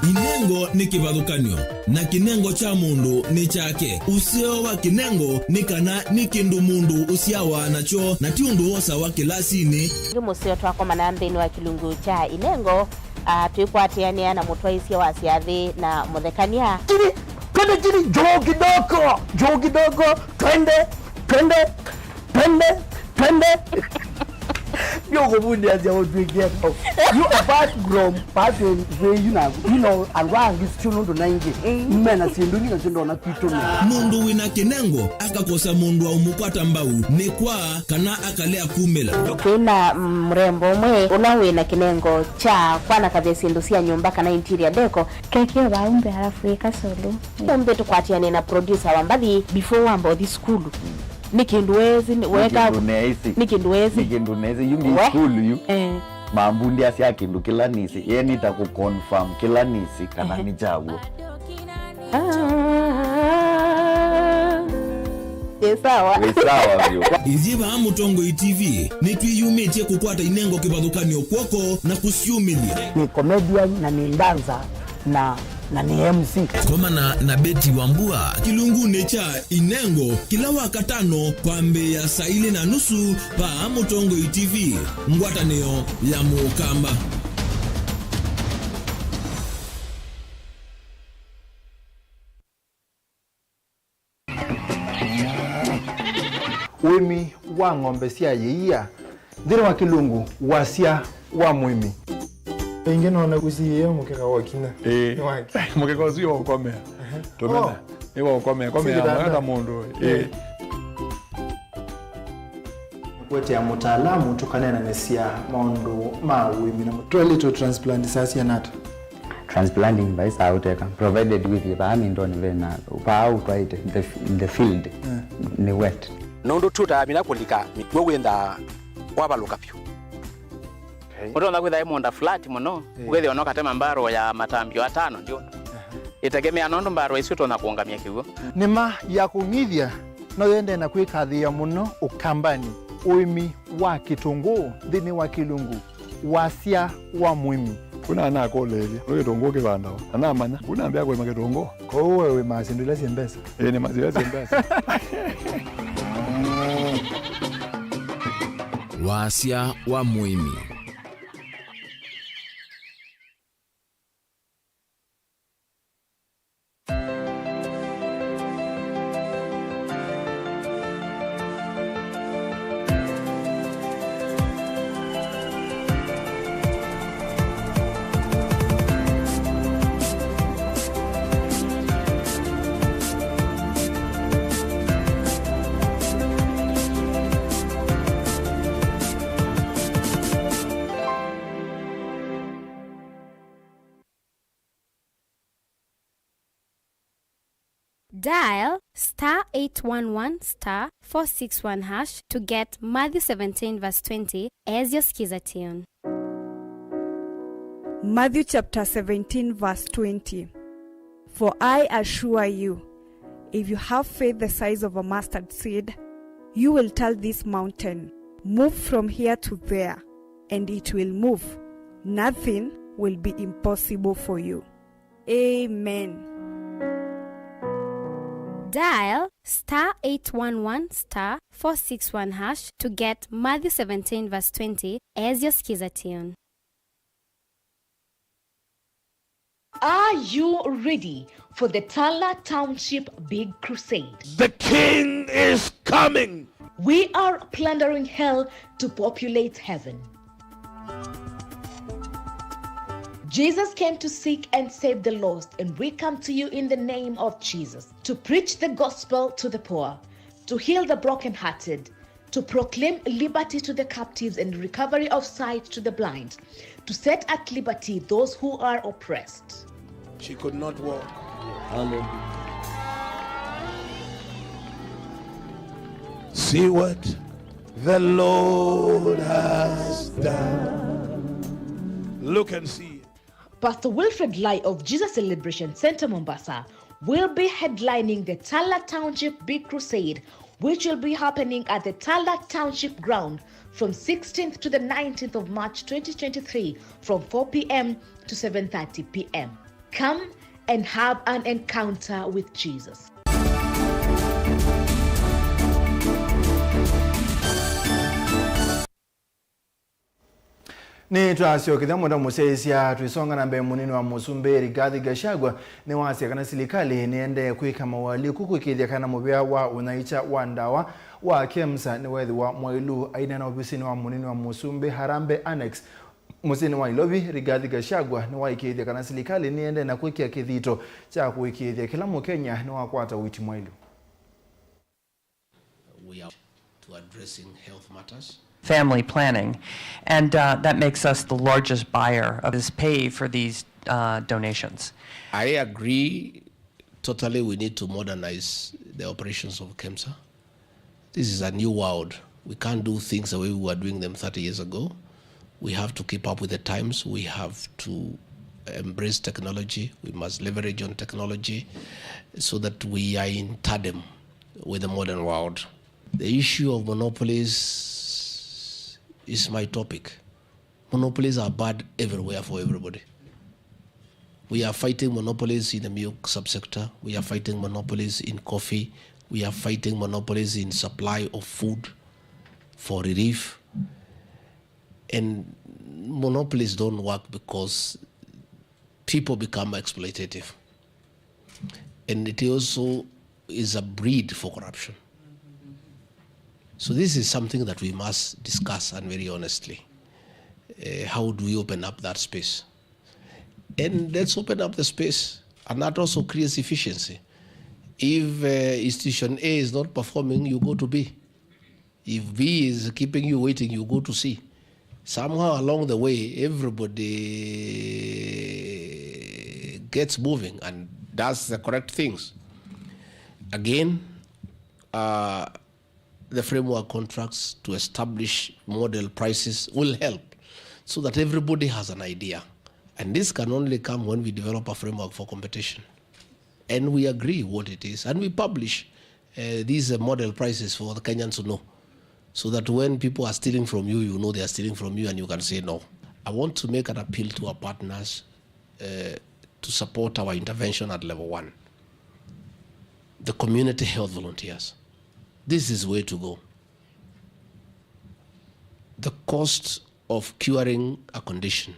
Inengo nĩ kĩvathũkany'o. Na kĩnengo kya mũndũ nĩ kyake. Ũseo wa kĩnengo nĩ kana nĩ kĩndũ mũndũ ũsyawa nakyo, na ti ũndũ wosawa kĩlasinĩ. Ĩngĩ mũseo twakomana nthĩnĩ wa kĩlungu kya inengo, a, twĩkwatĩanĩa na mũtwaĩsya wa syathĩ na mũthekany'a. Chini, twende chini, juu kidogo, juu kidogo, twende, twende. Twende, twende. Ndio kuvundia cia utwike. You, apart from pattern we, you know, you know, andũ angĩ sio nũndũ na ingĩ. Mm. Mena sindu ingĩ na sindu ona kwitũ. Mũndũ wĩna kĩnengo akakosa mũndũ wa ũmũkwata mbau nĩ kwa kana akalea kumĩla. Twĩna, mm, mrembo ũmwe ũla wĩna kĩnengo kya kwanakavya syĩndũ sya nyũmba kana interior deco. Keke wa umbe halafu ika solo. Ũmbe tũkwatĩane na producer wa mbathi before wamba ũthi sukulu. Nĩ kĩndũ weesĩ, nĩ, nĩ weka kĩndũ neesĩ. Nĩ kĩndũ weesĩ. Nĩ kĩndũ neesĩ. Yu ndi we sukulu yu. Eh. Mambundi asya kĩndũ kĩla nĩsĩ. Ye nĩta kũ confirm kĩla nĩsĩ kana, ehe, nĩ kyaw'o. Ah. Wĩ sawa. Wĩ sawa vyũ. Ithyĩ vaa Mũtongoi T V nĩtwĩyumĩtye kũkwata inengo kĩvathũkany'o kw'oko na kũsyumĩlya. Nĩ comedian na nĩ dancer. Na, na nĩ M C. Komana na Betty Wambua kĩlungunĩ kya Inengo kĩla Wakatano kwambĩĩa saa ilĩ na nusu vaa Mũtongoi T V, ngwatanĩo ya Mũkamba. Ũĩmi wa ng'ombe sya ĩia nthĩnĩ wa kĩlungu, wasya wa mũĩmi. Ĩngĩ nona ũsiĩĩe mũkeka wa kinya. Ĩĩ. Nĩ wake. Mũkeka ũsu wa ũkomea. Ehe. Tũmena. Oh. Nĩwe ũkomea, komea mwega ta mũndũ. Ĩĩ. Kũetea mũtaalamu tũkaneenanĩsya maũndũ ma ũĩmi na toilet transplant saa siana ata? Transplanting vai saa ũteka, provided with vaa mindoni vena, vaa ũtwaĩte, the, the field nĩ wet. Nũndũ tũtaamina kũlika mĩkw'ũ wĩthaa wavalũka vyũ. Ũtonya kwĩtha ĩ mũũnda flat mũno, eh, ũkethĩa no katema mbarũ ya matambio atano ndyũndũ. Aha. Ĩtegemea nũndũ mbarũ ĩsu ũtonya kũũngamya kĩw'ũ. Nĩma ya kũng'ithya no yendee na kwĩkathĩĩa mũno Ũkambanĩ, ũĩmi wa kĩtũngũũ nthĩnĩ wa kĩlungu, wasya wa mũĩmi. Kuna anakũlĩĩlya, nĩ kĩtũngũũ kĩvandawa? Na namanya, kuna ambĩa kũĩma kĩtũngũũ. Kwoou we wĩmaa syĩndũ ila syĩ mbesa? Ĩĩ, nĩmaa syĩndũ ila syĩ mbesa. Wasya wa mũĩmi. Dial star eight one one star four six one hash to get Matthew seventeen verse twenty as your Skiza tune. Matthew chapter seventeen verse twenty. For I assure you, if you have faith the size of a mustard seed, you will tell this mountain, 'Move from here to there,' and it will move. Nothing will be impossible for you. Amen. Dial star eight one one star four six one hash to get Matthew seventeen verse twenty as your Skiza tune. Are you ready for the Tala Township Big Crusade? The King is coming. We are plundering hell to populate heaven. Jesus came to seek and save the lost, and we come to you in the name of Jesus to preach the gospel to the poor, to heal the brokenhearted, to proclaim liberty to the captives and recovery of sight to the blind, to set at liberty those who are oppressed. She could not walk. Amen. See what the Lord has done. Look and see. Pastor Wilfred Lai of Jesus Celebration Center Mombasa will be headlining the Tala Township Big Crusade, which will be happening at the Tala Township Ground from sixteenth to the nineteenth of March twenty twenty-three, from four p.m. to seven thirty p.m. Come and have an encounter with Jesus. Nĩtwasyokethya mũndũ mũsyaĩĩsya, twĩsonga na mbee, mũnini wa mũsumbĩ Rigathi Gachagua nĩwasya kana silikalĩ nĩendee kwĩka mawaalikũ kũĩkĩĩthya kana mũvea wa ũnyaĩĩkya wa ndawa wa KEMSA nĩwethĩwa mwaĩlu. Aineena ovisinĩ wa mũnini wa mũsumbĩ Harambee Annex mũsyĩnĩ wa Nairobi, Rigathi Gachagua nĩwaĩkĩĩthya kana silikalĩ nĩendee na kwĩkĩa kĩthito kya kũĩkĩĩthya kĩla Mũkenya nĩwakwata ũiiti mwaĩlu. We are to addressing health matters. Family planning, and, uh, that makes us the largest buyer of this pay for these, uh, donations. I agree totally we need to modernize the operations of KEMSA. This is a new world. We can't do things the way we were doing them thirty years ago. We have to keep up with the times. We have to embrace technology. We must leverage on technology so that we are in tandem with the modern world. The issue of monopolies is my topic. Monopolies are bad everywhere for everybody. We are fighting monopolies in the milk subsector. We are fighting monopolies in coffee. We are fighting monopolies in supply of food for relief. And monopolies don't work because people become exploitative. And it also is a breed for corruption. So this is something that we must discuss, and very honestly. Uh, how do we open up that space? And let's open up the space, and that also creates efficiency. If uh, institution A is not performing, you go to B. If B is keeping you waiting, you go to C. Somehow along the way, everybody gets moving and does the correct things. Again, uh, the framework contracts to establish model prices will help so that everybody has an idea. And this can only come when we develop a framework for competition. And we agree what it is. And we publish uh, these uh, model prices for the Kenyans to know. So that when people are stealing from you, you know they are stealing from you and you can say no. I want to make an appeal to our partners uh, to support our intervention at level one. The community health volunteers. This is where to go. The cost of curing a condition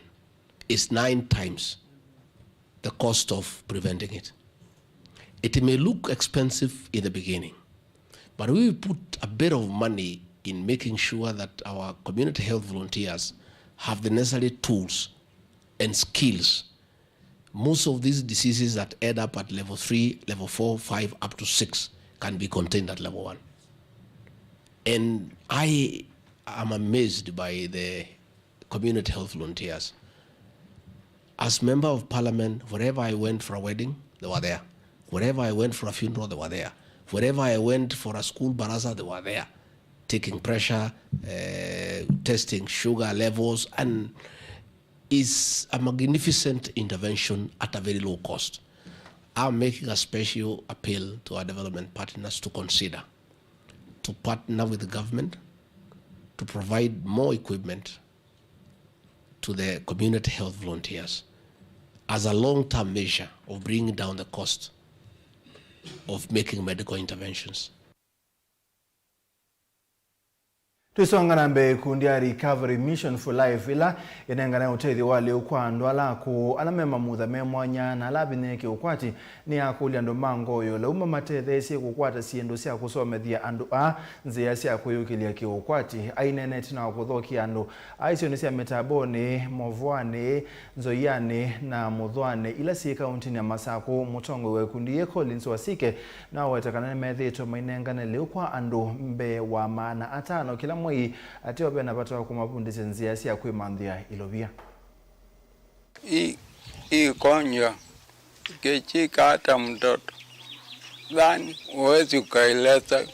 is nine times the cost of preventing it. It may look expensive in the beginning, but we put a bit of money in making sure that our community health volunteers have the necessary tools and skills. Most of these diseases that end up at level three, level four, five, up to six can be contained at level one. And I am amazed by the community health volunteers. As member of parliament, wherever I went for a wedding, they were there. Wherever I went for a funeral, they were there. Wherever I went for a school baraza, they were there, taking pressure, uh, testing sugar levels, and is a magnificent intervention at a very low cost. I'm making a special appeal to our development partners to consider to partner with the government to provide more equipment to the community health volunteers as a long-term measure of bringing down the cost of making medical interventions. Tũisonga na mbee, ikundi ya Recovery Mission for Life, ĩla ĩnenganae ũtethyo wa lĩu kwa andũ ala akũũ, ala me mamutha me mwanya, na ala avinyĩĩe kĩũkwati, nĩyakũlya andũ ma ngoo ya ũlau mamatetheesye kũkwata syĩndũ sya kũsomethya andũ aa nzĩa sya kwĩyũkĩlya kĩũkwati. Aineenete na kũthokya andũ aa isionĩ sya mĩtambonĩ, Movoanĩ, Nzoianĩ na Mũthũanĩ, ila syĩ kauntinĩ ya Masakũ, mũtongoi wa ikundi yĩ Collins Wasike naweta kana nĩmethĩĩtwe mainengane lĩu kwa andũ mbee wa maana atano kĩla mwei, ateo ve na vata wa kũmavundĩsya nzĩa sya kwĩmanthĩa ilovia. Hii, hii konja, ukichika hata mtoto, dhani huwezi ukaeleza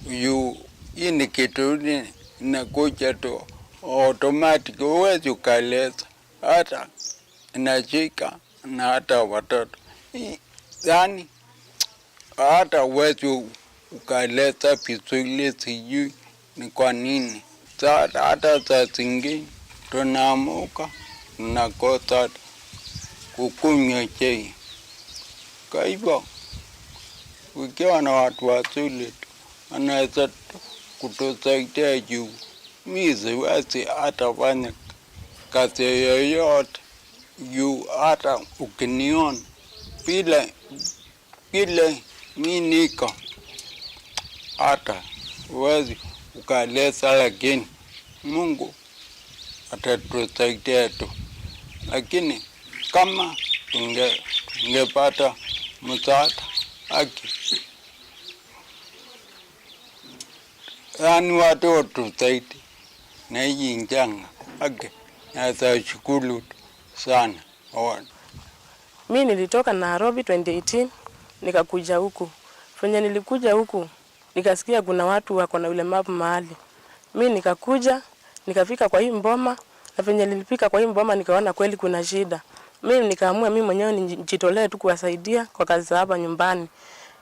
juu hii ni kitu ni-, inakuja tu automatic, huwezi ukaeleza, hata inachika na hata watoto. Hii, dhani hata huwezi ukaeleza vizuri, sijui ni kwa nini. Sa-, hata saa zingine tunaamuka, tunakosa hata kukunywa chai. Kwa hivyo, ukiwa na watu wazuri tu, wanaweza tu kutusaidia juu. Mi siwezi hata fanya kazi yoyote juu hata ukiniona vile vile mi niko, hata huwezi ukaeleza, lakini Mungu atatusaidia tu. Lakini kama tunge-, tungepata msaada, haki, yaani watu watusaidia na hii njanga, haki, naweza shukuru sana. Awa. Mi nilitoka Nairobi twenty eighteen, nikakuja huku. Venye nilikuja huku, nikasikia kuna watu wako na ulemavu mahali. Mi nikakuja, nikafika kwa hii mboma, na venye nilifika kwa hii mboma, nikaona kweli kuna shida. Mi nikaamua mi mwenyewe nijitolee tu kuwasaidia kwa kazi za hapa nyumbani.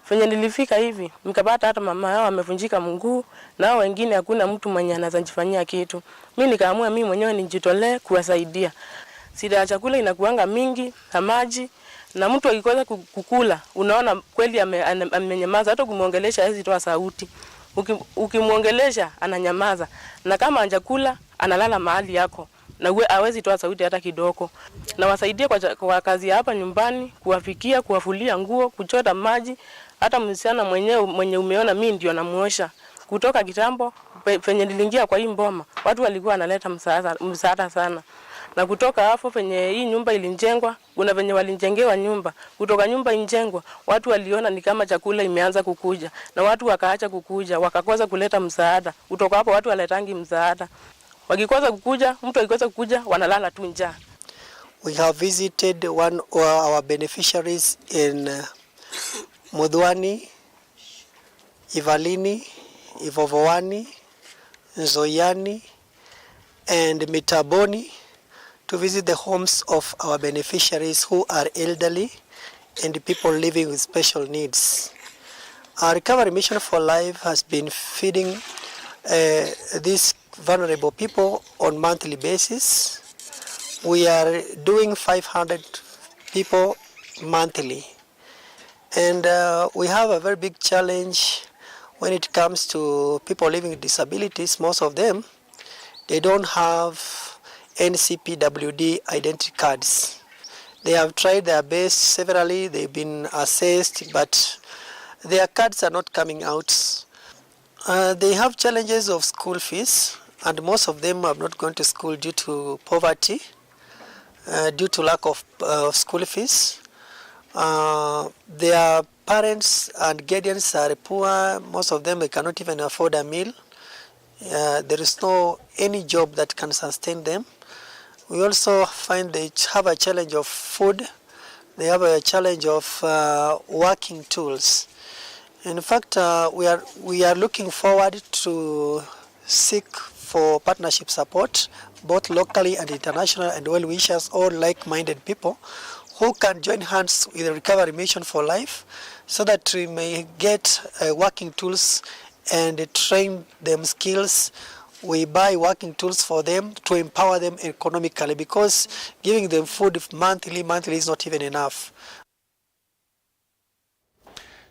Venye nilifika hivi, nikapata hata mama yao amevunjika mguu, na hao wengine hakuna mtu mwenye anaweza jifanyia kitu. Mi nikaamua mi mwenyewe nijitolee kuwasaidia. Shida ya chakula inakuanga mingi, na maji, na mtu akikosa ku-, kukula, unaona kweli ame-, ane-, amenyamaza, hata ukimwongelesha hawezi toa sauti. Uki-, ukimwongelesha, ananyamaza. Na kama hajakula, analala mahali yako. Na uwe, hawezi toa sauti hata kidogo. Na wasaidie kwa cha-, kwa kazi ya hapa nyumbani, kuwapikia, kuwafulia nguo, kuchota maji, hata msichana mwenyewe mwenye umeona mi ndio namuosha. Kutoka kitambo, pe-, penye niliingia kwa hii mboma, watu walikuwa wanaleta msaada, msaada sana. Na kutoka hapo, venye hii nyumba ilijengwa, kuna venye walijengewa nyumba. Kutoka nyumba ijengwa, watu waliona ni kama chakula imeanza kukuja, na watu wakaacha kukuja, wakakosa kuleta msaada. Kutoka hapo, watu waletangi msaada. Wakikosa kukuja, mtu akikosa kukuja, wanalala tu njaa. We have visited one of our beneficiaries in, uh, Mudhwani, Ivalini, Ivovowani, Nzoiani, and Mitaboni to visit the homes of our beneficiaries who are elderly and people living with special needs. Our Recovery Mission for Life has been feeding, uh, these vulnerable people on monthly basis. We are doing five hundred people monthly. And, uh, we have a very big challenge when it comes to people living with disabilities. Most of them, they don't have N C P W D identity cards. They have tried their best severally, they've been assessed, but their cards are not coming out. Uh, they have challenges of school fees, and most of them have not gone to school due to poverty, uh, due to lack of, uh, school fees. Uh, their parents and guardians are poor. Most of them, they cannot even afford a meal. Uh, there is no any job that can sustain them. We also find they ch-, have a challenge of food. They have a challenge of, uh, working tools. In fact, uh, we are, we are looking forward to seek for partnership support, both locally and international, and well wishers, all like-minded people who can join hands with the Recovery Mission for Life so that we may get, uh, working tools and train them skills. We buy working tools for them to empower them economically, because giving them food monthly, monthly is not even enough.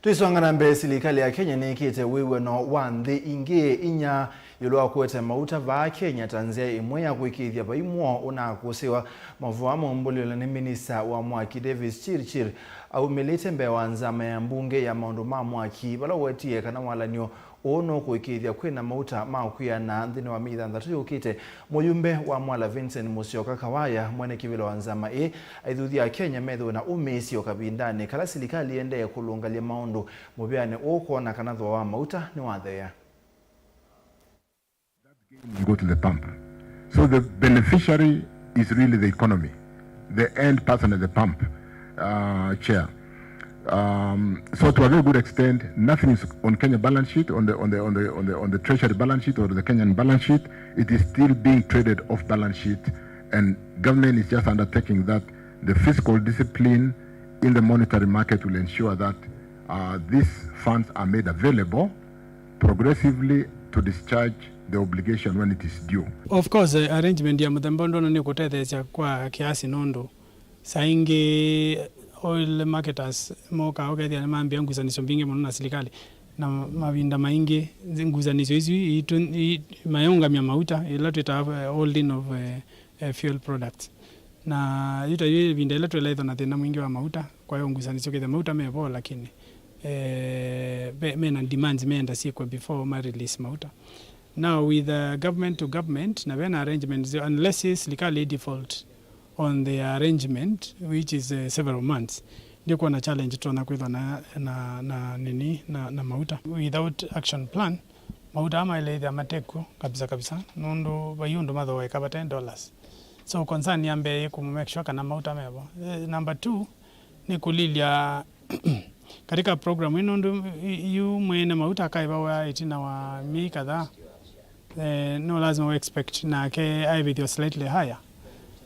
Twĩsonga na mbee, silikalĩ ya Kenya nĩkĩte wĩw'ano wa nthĩ ingĩ inya ĩũlũ wa kũete mauta vaa Kenya ta nzĩa ĩmwe ya kũĩkĩĩthya vai mũo ũnakũsĩwa. Maũvoo aa maumbũlĩwe nĩ minista wa mwaki Davis Chirchir aumĩlĩte mbee wa nzama ya mbunge ya maũndũ ma mwaki, vala ũwetie kana walan'yo ũũ nũkũĩkĩĩthya kwĩna mauta ma kwĩana nthĩnĩ wa myei thanthatũ yũkĩte. Mũyumbe wa Mwala Vincent Musyoka Kawaya, mwene kĩvĩla wa nzama ĩĩ, aithuthya Akenya methĩwe na ũmĩĩsyo kavindanĩ kala silikalĩ ĩendee kũlũngalya maũndũ mũvĩanĩ ũũ kwona kana thooa wa mauta nĩwatheea. That gain will go to the pump. So the beneficiary is really the economy, the end person at the pump, uh, chair. Um, so to a very good extent, nothing is on Kenya balance sheet, on the, on the, on the, on the, on the treasury balance sheet or the Kenyan balance sheet. It is still being traded off balance sheet, and government is just undertaking that the fiscal discipline in the monetary market will ensure that, uh, these funds are made available progressively to discharge the obligation when it is due. Of course, eh, arrangement ya mũthemba ũndũ ũno nĩ kũtetheesya kwa kiasi nũndũ saa ingĩ oil marketers mokaa ũkethĩa nĩmambĩa ngusanĩsyo mbingĩ mũno na silikalĩ, na mavinda maingĩ ngusanĩsyo isu itũ, i-, mayũngamya mauta, ĩla twĩtaa, eh, holding of, eh, eh, fuel products. Na yu ta yu ĩvinda ĩla twĩlaĩthwa na thĩna mwingĩ wa mauta, kwa hiyo ngusanĩsyo kĩthya mauta me vo, lakini, eh, ve-, mena demands meenda syĩkwe before ma release mauta. Now with, uh, government to government, na vena arrangements, unless silikalĩ default on the arrangement, which is, uh, several months, ndikwona challenge tũtonya kwĩthwa na, na, na nini, na, na mauta. Without action plan, mauta aa maĩle ĩthĩa matekw'o kabisa kabisa, nũndũ vai ũndũ mathooeka vate dollars. So concern ya mbee ĩ kũ make sure kana mauta mevo. Eh, number two, nĩ kũlilya katika program ĩno, nũndũ yu mwene mauta akaĩvawa ĩtina wa myei kadhaa, eh, no lazima we expect nake aĩvĩthw'a slightly higher.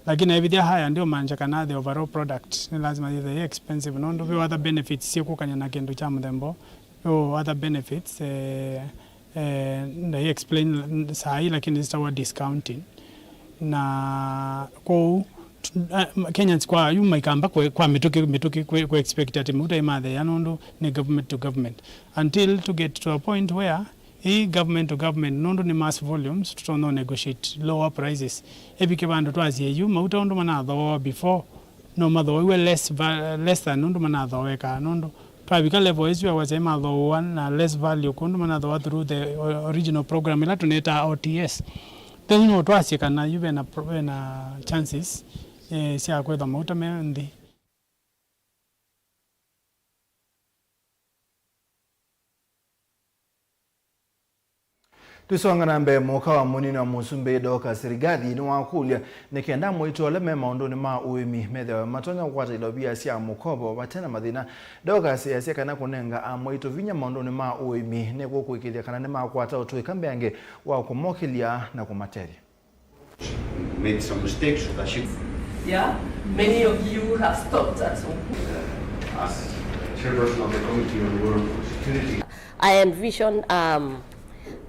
Lakini aĩvĩthya higher ndio maanisha kana the overall product nĩ lazima yĩthĩe expensive, nũndũ ve other benefits syĩkũkany'a na kĩndũ kya mũthemba ũũ, ve other benefits, eh, eh, ndai explain saa hii, lakini zitawa discounting. Na kwoou, tu-, ah, Kenyans kwa yu maikamba kwe-, kwa mĩtũkĩ, mĩtũkĩ kwe-, kwe expect atĩ mauta ĩmatheea nũndũ nĩ government to government. Until to get to a point where ĩ government to government, nũndũ nĩ mass volumes, tũtonya negotiate lower prices. Ĩvike vandũ twasye yu mauta ũndũ manathooawa before, no mathooiwe less va-, less than ũndũ manathooeka, nũndũ twavika level ĩsu ya wasya mathooa na less value kũndũ manathooa through the o-, original program ĩla tũnetaa O T S. Then no twasye kana yu vena pro-, vena chances, eh, sya kwĩthwa mauta me nthĩ. Tũisonga na mbee, mũka wa mũnini wa mũsumbĩ Dorcas Rigathi nĩwakũlya nĩ kenda amwaitũ ala me maũndũnĩ ma ũĩmi methĩawe matonya kũkwata ilovia sya mũkovo vate na mathĩna. Dorcas easya kana kũnenga amwaitũ vinya maũndũnĩ ma ũĩmi nĩkũkũĩkĩĩthya kana nĩmakwata ũtũĩka mbeange wa kũmokĩlya na kũmatethya. Made some mistakes that she Yeah, many of you have stopped at some point. As chairperson of the Committee on Rural Security. I envision, um,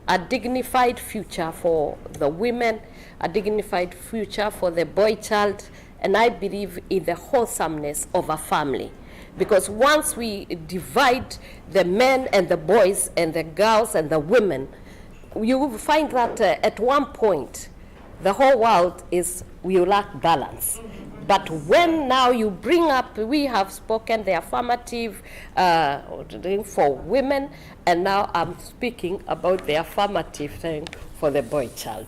a dignified future for the women, a dignified future for the boy child, and I believe in the wholesomeness of a family. Because once we divide the men and the boys and the girls and the women, you will find that, uh, at one point, the whole world is, we lack balance. But when now you bring up, we have spoken the affirmative, uh, thing for women, and now I'm speaking about the affirmative thing for the boy child.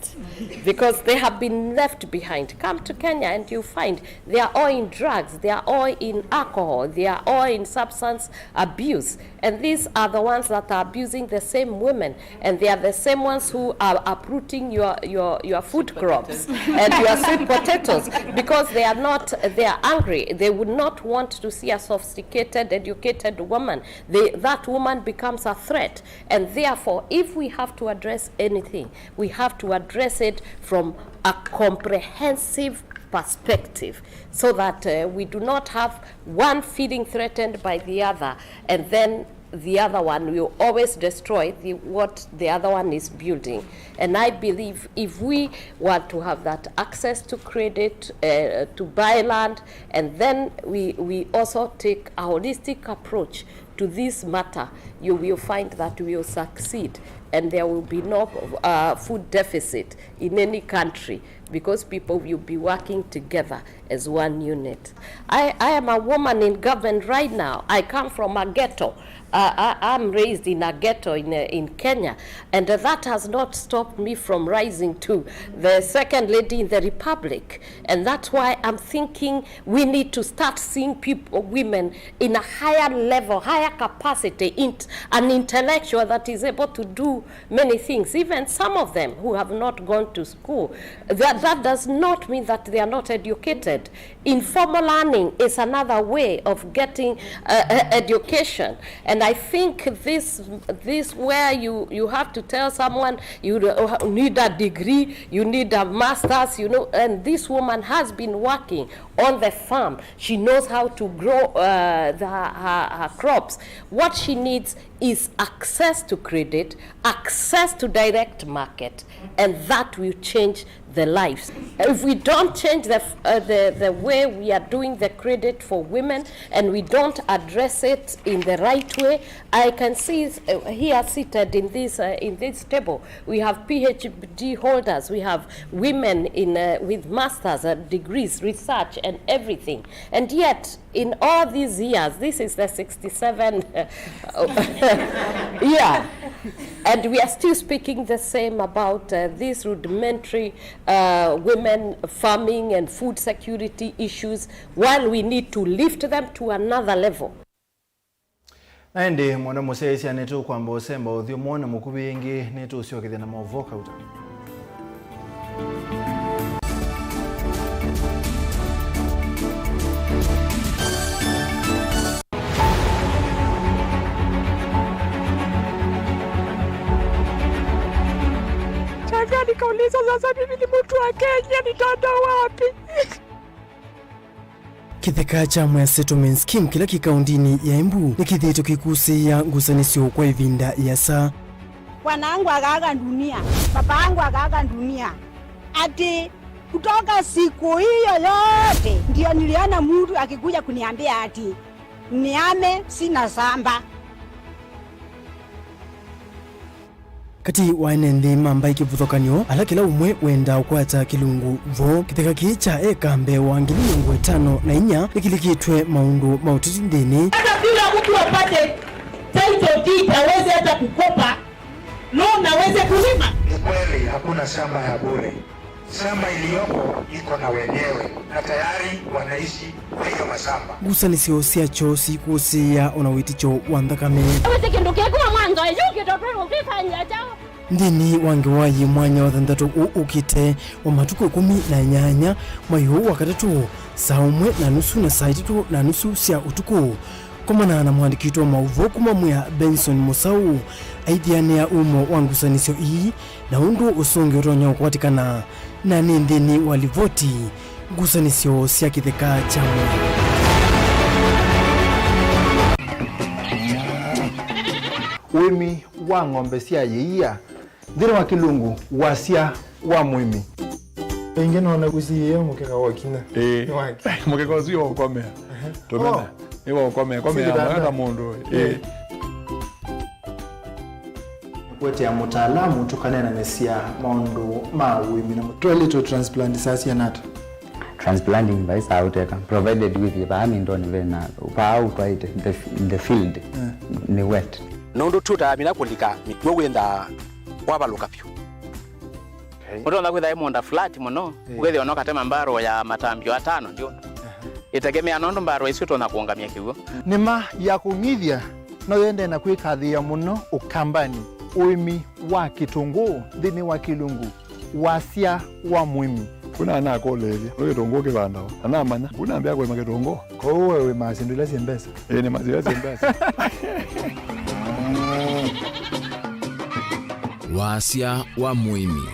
Because they have been left behind. Come to Kenya and you find they are all in drugs, they are all in alcohol, they are all in substance abuse. And these are the ones that are abusing the same women, and they are the same ones who are uprooting your, your, your food crops and your sweet potatoes, because they are not, they are angry. They would not want to see a sophisticated, educated woman. They, that woman becomes a threat. And therefore, if we have to address anything, we have to address it from a comprehensive perspective, so that, uh, we do not have one feeling threatened by the other, and then the other one will always destroy the, what the other one is building. And I believe if we want to have that access to credit, uh, to buy land, and then we, we also take a holistic approach to this matter, you will find that we will succeed and there will be no, uh, food deficit in any country, because people will be working together as one unit. I, I am a woman in government right now. I come from a ghetto. Uh, I, I'm raised in a ghetto in, uh, in Kenya, and that has not stopped me from rising to the second lady in the republic. And that's why I'm thinking we need to start seeing people, women, in a higher level, higher capacity, int-, an intellectual that is able to do many things. Even some of them who have not gone to school, that, that does not mean that they are not educated. Informal learning is another way of getting, uh, uh, education. And I think this, this where you, you have to tell someone you, uh, need a degree, you need a master's, you know, and this woman has been working on the farm. She knows how to grow, uh, the, her, her crops. What she needs is access to credit, access to direct market, and that will change the lives. If we don't change the, uh, the, the way we are doing the credit for women and we don't address it in the right way, I can see, uh, here seated in this, uh, in this table, we have P H D holders, we have women in, uh, with masters, uh, degrees, research and everything. And yet, in all these years, this is the sixty-seven year, and we are still speaking the same about, uh, these rudimentary, uh, women farming and food security issues, while we need to lift them to another level. Na ĩndĩ, mwana mũsyaĩĩsya, nĩtũkwamba ũsemba ũthyũ mwone mũkuvĩ ĩngĩ, nĩtũũsyokethya na maũvoo kauta. Shangaa nikauliza, sasa mimi ni mtu wa Kenya, nitaenda wapi? Kĩtheka kya Mwea Settlement Scheme kĩla kĩ kaũndĩnĩ ya Embu nĩkĩthĩĩtwe kĩkusĩĩa ngusanĩsyo kwa ĩvinda ĩasa. Bwana wangu akaaga dunia, baba yangu akaaga dunia. Ati kutoka siku hiyo yote ndio niliona mtu akikuja kuniambia ati niame, sina shamba. Katĩ wa ene nthĩ ma mbaĩ kĩvathũkany'o, ala kĩla ũmwe wendaa ũkwata kĩlungu vo, kĩtheka kĩĩ kya eka mbee wa ngili mĩongo ĩtano na inya nĩkĩlikĩtw'e maũndũ ma ũteti nthĩnĩ. Hata bila mtu apate title deed, aweze hata kukopa loan, aweze kulima. Kweli hakuna shamba ya bure. Shamba iliyopo iko na wenyewe na tayari wanaishi kwa hiyo mashamba. Ngusanĩsyo sya kyoo sikũsĩĩa o na wĩtĩkyo wa nthakame. Wĩsĩ kĩndũ kĩkũwa mwanzo yu kĩtotwe ũkĩfanyia chao. Nthĩnĩ wa ngewa yĩ mwanya wa thanthatũ ũũ ũkĩte wa matukũ ĩkũmi na nyanya, mwai ũũ wa katatũ, saa ũmwe na nusu na saa itatũ na nusu sya ũtukũ, komana na mũandĩki witũ wa maũvoo kuma Mwea, Benson Mũsaũ, aithianĩa umo wa ngusanĩsyo ii na ũndũ ũsũngĩo ũtonya ũkwatĩkana na nĩ nthĩnĩ wa livoti, ngusanĩsyo sya kĩtheka kya Mwea. Ũĩmi wa ng'ombe sya yĩia. Nthĩnĩ wa Kĩlungu, wasya wa mũĩmi. Ĩngĩ nona kũsiĩĩa mũkeka wa kinya. Ĩĩ. Nĩ wake. Mũkeka ũsu wa ũkomea. Ehe. Tũmena. Oh. Nĩ wa ũkomea. Komea. Sikitanda. Mwaka mũndũ. Ĩĩ. Ĩĩ. Kũetea mũtaalamu tũkaneenanĩsya maũndũ ma ũĩmi na mũ-, toilet transplant saa siana ata? Transplanting vai saa ũteka, provided with vaa mindoni vena, vaa ũtwaĩte, the, the field, yeah, nĩ wet. Nũndũ tũtamina kũlika mĩkw'ũ wĩthaa wavalũka vyũ. Okay. Ũtonya kwĩtha ĩ mũũnda flat mũno, eh, ũkethĩa no katema mbarũ ya matambyo atano ndio. Aha. Ĩtegemea nũndũ mbarũ ĩsu ĩtonya kũũngamya kĩw'ũ. Nĩma ya kũng'ithya no yendee na kwĩkathĩĩa mũno Ũkambanĩ, ũĩmi wa kĩtũngũũ nthĩnĩ wa Kĩlungu. Wasya wa mũĩmi. Kuna anakũlĩĩlya, nĩ kĩtũngũũ kĩvandawa? Na namanya, kuna ambĩa kũĩma kĩtũngũũ. Kwoou we wĩmaa syĩndũ ila syĩ mbesa? Ĩĩ, nĩmaa syĩndũ ila syĩ mbesa. Wasya wa mũĩmi.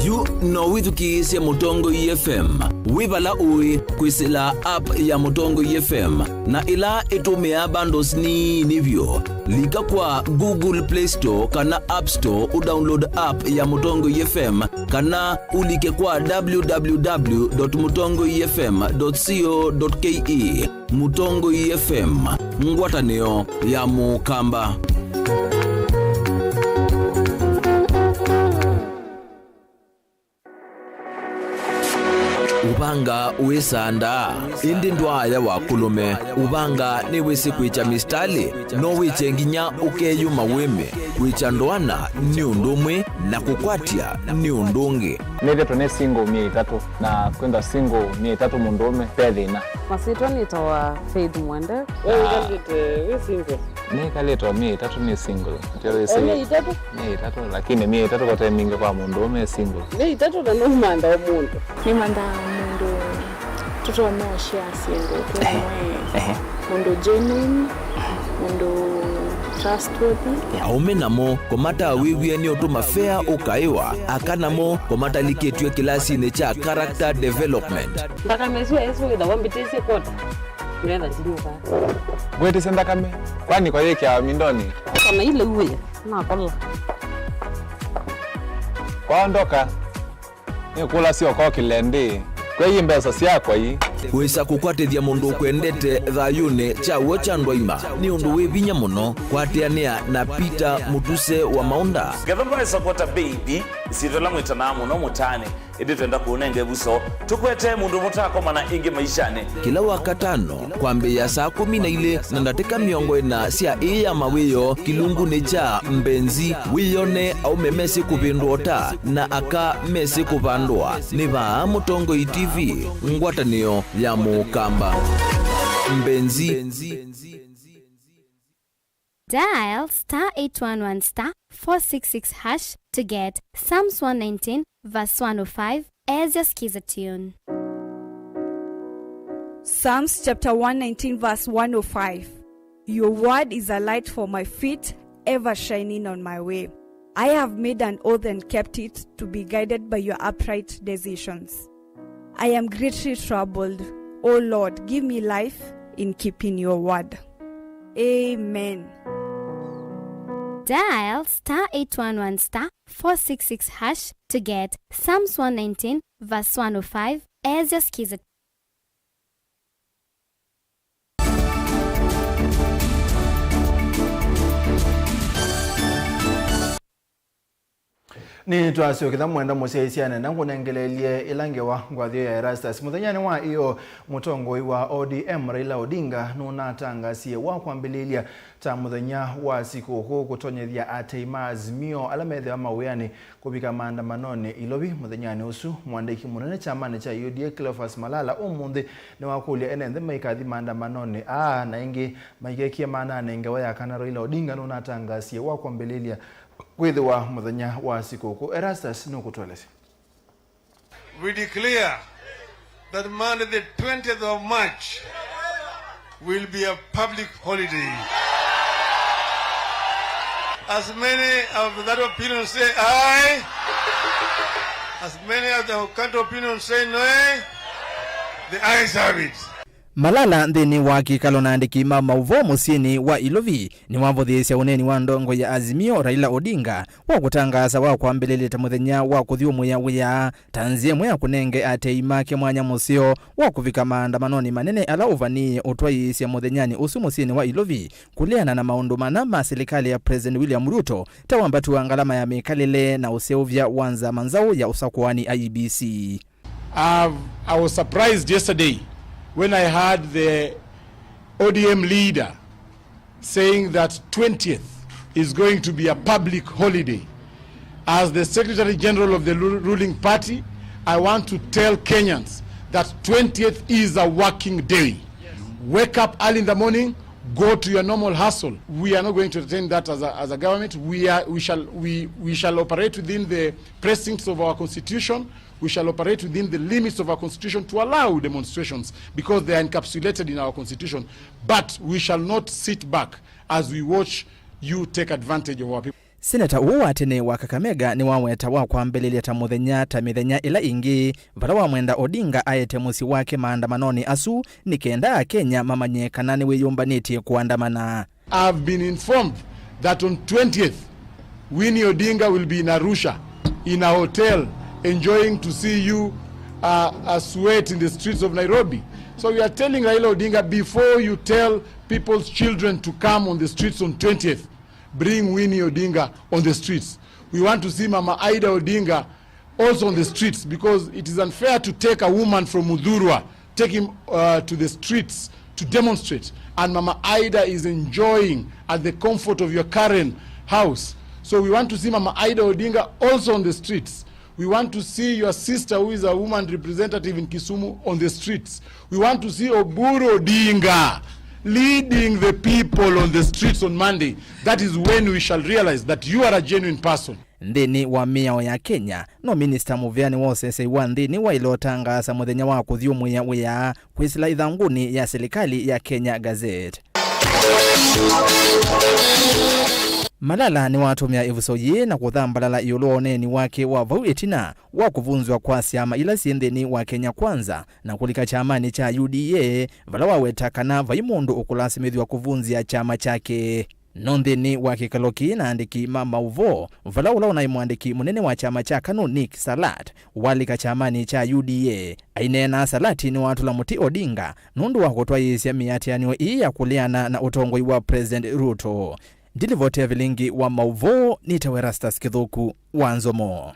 Yu no wĩthukĩĩsye Mũtongoi F M wĩ vala ũĩ kwĩsĩla app ya Mũtongoi F M, na ĩla ĩtũmĩaa bundles nini vyũ. Lika kwa Google Play Store kana App Store ũdownload app ya Mũtongoi F M, kana ũlike kwa w w w dot mũtongoi f m dot co dot k e. Mũtongoi F M, ngwatanĩo ya Mũkamba. Ũvanga wĩsandaa, ĩndĩ ndwaaya wa kũlũme. Ũvanga nĩwĩsĩ kwĩkya mĩsitalĩ, no wĩkye nginya ũkeyũma wĩme. Kwĩkya ndoana nĩ ũndũ ũmwe, na kũkwatya nĩ ũndũ ũngĩ. Nĩthĩtwe nĩ single myei ĩtatũ, na kwĩthwa single myei ĩtatũ mũndũũme ve thĩna. Masyĩtwa nĩtawa Faith Mwende. We wĩkalĩte wĩ single? Nĩkalĩte o myei ĩtatũ nĩ single. Ndio wĩsĩ. O myei ĩtatũ? Myei ĩtatũ, lakini myei ĩtatũ kote mingĩ kwa mũndũũme e single. Myei ĩtatũ na nũmantha o mũndũ. Nĩmanthaa mũndũ tũtonya ũshare syĩndũ twĩ, ehe, amwe, ehe, mũndũ genuine, mũndũ trustworthy. Aũme namo kũmatawĩw'e nĩ ũtũma fea ũkaĩwa, aka namo kũmatalikĩtw'e kĩlasinĩ kya character development. Nthakame ĩsu ĩsu wĩthawa mbĩtĩsye kwota, ngetha ndinyuka. Ngwĩtĩsye nthakame, kwani kwa yĩkĩawa mindoni? Kana ile uwe, nakola. Kwaondoka. Nĩkũlasya ũkokĩle ndĩ, kwei mbesa syakwa ii. Wĩsa kũkwatĩthya mũndũ ũkwendete thayũnĩ kya w'o kya ndwaima nĩ ũndũ wĩ vinya mũno. Kwatĩanĩa na Peter Mũtuse wa Maũnda. Ngetha mbaĩsa kwota baby, ĩsyĩtwa ĩla mwĩtanaa mũno mũtaanĩ, ĩndĩ twenda kũũnenga ĩvuso. Tũkwete mũndũ mũtaakomana ĩngĩ maishanĩ. Kĩla Wakatano, kwambĩĩa saa kũmi na ilĩ na ndatĩka mĩongo ĩna sya ĩĩ ya mawĩoo, kĩlungunĩ kya Mbenzi, wĩyone aũme mesĩ kũvĩndũa ũta na aka mesĩ kũvandũa. Nĩ vaa Mũtongoi T V, ngwatanĩo ya Mũkamba. Mbenzi. Dial star eight one one star four six six hash to get Psalms one nineteen verse one oh five as your skiza tune. Psalms chapter one nineteen verse one oh five. Your word is a light for my feet, ever shining on my way. I have made an oath and kept it, to be guided by your upright decisions. I am greatly troubled. O Lord, give me life in keeping your word. Amen. Dial star eight one one star four six six hash to get Psalms one nineteen verse one oh five as your skiza. Nĩtwasyoka mwenda mũsyaĩĩsya nenda ngũnengeleelye ĩla ngewa ngwathĩo ya Erastus. Mũthenyanĩ wa ĩyoo, mũtongoi wa O D M Raila Odinga nũnatangasie wa kwambĩlĩlya ta mũthenya wa sikũkũ kũtonyethya atei ma Azimio ala methĩwa mawĩanĩ kũvika maandamanonĩ Ilovi mũthenyanĩ ũsu. Mũandĩki mũnene kyamanĩ kya U D A Cleophas Malala ũmũnthĩ nĩwakũlya ene nthĩ maikathi maandamanonĩ aa na ĩngĩ maikekie maananĩ ngewa ya kana Raila Odinga nũnatangasie wa kwambĩlĩlya kwĩthĩwa mũthenya wa sikũkũ. Erastus nũkũtũelesya. We declare that Monday the twentieth of March will be a public holiday. As many of that opinion say aye, as many of the counter opinion say nay, the ayes have it. Malala nthĩnĩ wa kĩkalo na andĩki ma maũvoo mũsyĩnĩ wa Ilovi nĩwavũthĩĩsya ũneeni wa ndongoi ya Azimio Raila Odinga wa kũtangaasa wa kwambĩlĩlya ta mũthenya wa kũthyũmũĩa wĩa ta nzĩa ĩmwe ya kũnenge atei make mwanya mũseo wa kũvika maandamanonĩ manene ala ũvanĩĩe ũtwaĩĩsya mũthenyanĩ ũsu mũsyĩnĩ wa Ilovi kũleana na maũndũ mana ma silikalĩ ya President William Ruto ta wambatu wa ngalama ya mĩkalĩle na ũseũvya wa nzama nzaũ ya ũsakũani I E B C. I've, I was surprised yesterday when I heard the O D M leader saying that twentieth is going to be a public holiday. As the Secretary General of the ru-, ruling party, I want to tell Kenyans that twentieth is a working day. Wake up early in the morning, go to your normal hustle. We are not going to entertain that as a, as a government. We are, we shall, we, we shall operate within the precincts of our constitution. We shall operate within the limits of our constitution to allow demonstrations because they are encapsulated in our constitution. But we shall not sit back as we watch you take advantage of our people. Seneta ũũ wa tene wa Kakamega nĩwaweta wa kwambĩlĩlya ta mũthenya ta mĩthenya ĩla ĩngĩ, vala wamwenda Odinga aete mũsyĩ wake maandamanonĩ asu nĩ kenda Akenya mamanye kana nĩwĩyũmbanĩtye kũandamana. I've been informed that on twentieth, Winnie Odinga will be in Arusha in a hotel enjoying to see you, uh, uh, sweat in the streets of Nairobi. So we are telling Raila Odinga, before you tell people's children to come on the streets on twentieth, bring Winnie Odinga on the streets. We want to see Mama Ida Odinga also on the streets, because it is unfair to take a woman from Muthurwa, take him, uh, to the streets to demonstrate, and Mama Ida is enjoying at the comfort of your Karen house. So we want to see Mama Ida Odinga also on the streets. We want to see your sister, who is a woman representative in Kisumu, on the streets. We want to see Oburu Odinga leading the people on the streets on Monday. That is when we shall realize that you are a genuine person. Nthĩnĩ wa mĩao ya Kenya, no minista mũvea nĩwosesei wa nthĩnĩ waĩle ũtangaasa mũthenya wa kũthyũmũĩa wĩa kwĩsĩla ĩthangũnĩ ya silikalĩ ya Kenya Gazette. Malala nĩwatũmĩa ĩvuso yĩĩ na kũthambalala ĩũlũ wa ũneeni wake wa vau ĩtina wa kũvunzw'a kwa syama ila syĩ nthĩnĩ wa Kenya Kwanza na kũlika kyamanĩ kya U D A, vala waweta kana vai mũndũ ũkũlasimĩthw'a kũvunzĩa kyama kyake. No nthĩnĩ wa kĩkalo kĩĩ na andĩki ma maũvoo, vala ũla ũnaĩ mũandĩki mũnene wa kyama kya KANU Nick Salat walika kyamanĩ kya U D A, aineena Salat nĩwatũla mũtĩ Odinga nũndũ wa kũtwaĩĩsya mĩatĩanĩo ĩĩ ya kũleana na ũtongoi wa President Ruto. Ndilivoti ya vilingi wa maũvoo nĩtawa Erastus Kĩthũku wa Nzomo.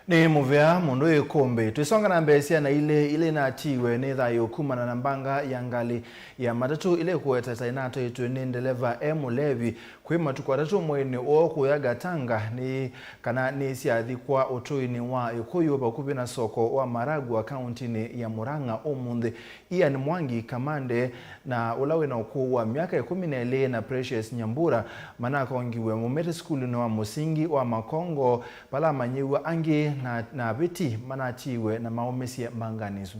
Nĩ mũvea mũndũ ĩkũmbĩ. Twĩsonga na mbee, syana ilĩ ila inatiiwe nĩ thayũ kumana na mbanga ya ngalĩ ya matatũ ila ĩkũweta ta inatwaĩtwe nĩ ndeleva e mũlevi kwĩ matukũ atatũ mweinĩ ũũ kũya Gatanga, nĩ kana nĩ syathikwa ũtũinĩ wa Ĩkũyũ vakuvĩ na soko wa Maragua kauntinĩ ya Murang'a ũmũnthĩ. Ian Mwangi Kamande, na ũla wĩna ũkũũ wa myaka ĩkũmi na ĩlĩ, na Precious Nyambura manakongiwe maumĩte sukulunĩ wa mũsingi wa Makongo, vala amanyĩw'a angĩ na, na avĩti manatiiwe na maũmĩsye mbanganĩ ĩsu.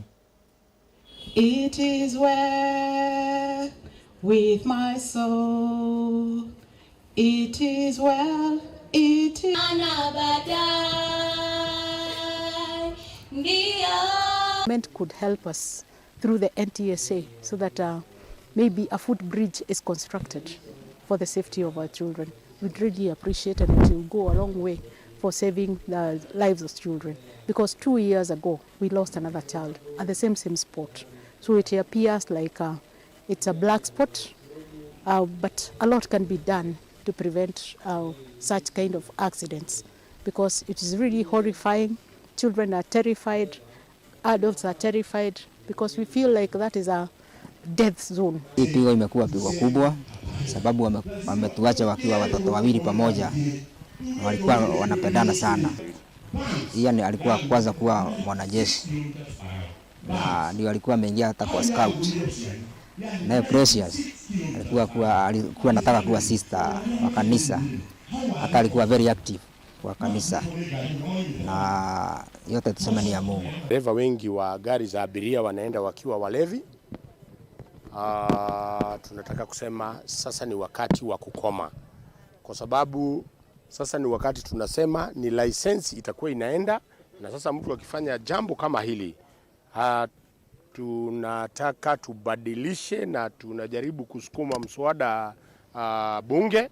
It is well with my soul. It is well, it is. Government could help us through the N T S A so that, uh, maybe a footbridge is constructed for the safety of our children. We'd really appreciate, and it will go a long way for saving the lives of children, because two years ago we lost another child at the same, same spot. So it appears like, uh, it's a black spot, uh, but a lot can be done to prevent, uh, such kind of accidents. because it is really horrifying. Children are terrified, adults are terrified, because we feel like that is a death zone. Hii pigo imekuwa pigo kubwa, sababu wame-, wametuacha wakiwa watoto wawili pamoja, na walikuwa wanapendana sana. Ian alikuwa kwanza kuwa mwanajeshi, na ndio alikuwa ameingia hata kwa scout. Naye Precious alikuwa, kuwa, alikuwa anataka kuwa sister wa kanisa, hata alikuwa very active kwa kanisa, na yote tuseme ni ya Mungu. Dereva wengi wa gari za abiria wanaenda wakiwa walevi. Ah, tunataka kusema sasa ni wakati wa kukoma, kwa sababu sasa ni wakati tunasema ni license itakuwa inaenda, na sasa mtu akifanya jambo kama hili, ah, tunataka tubadilishe na tunajaribu kusukuma mswada, ah, bunge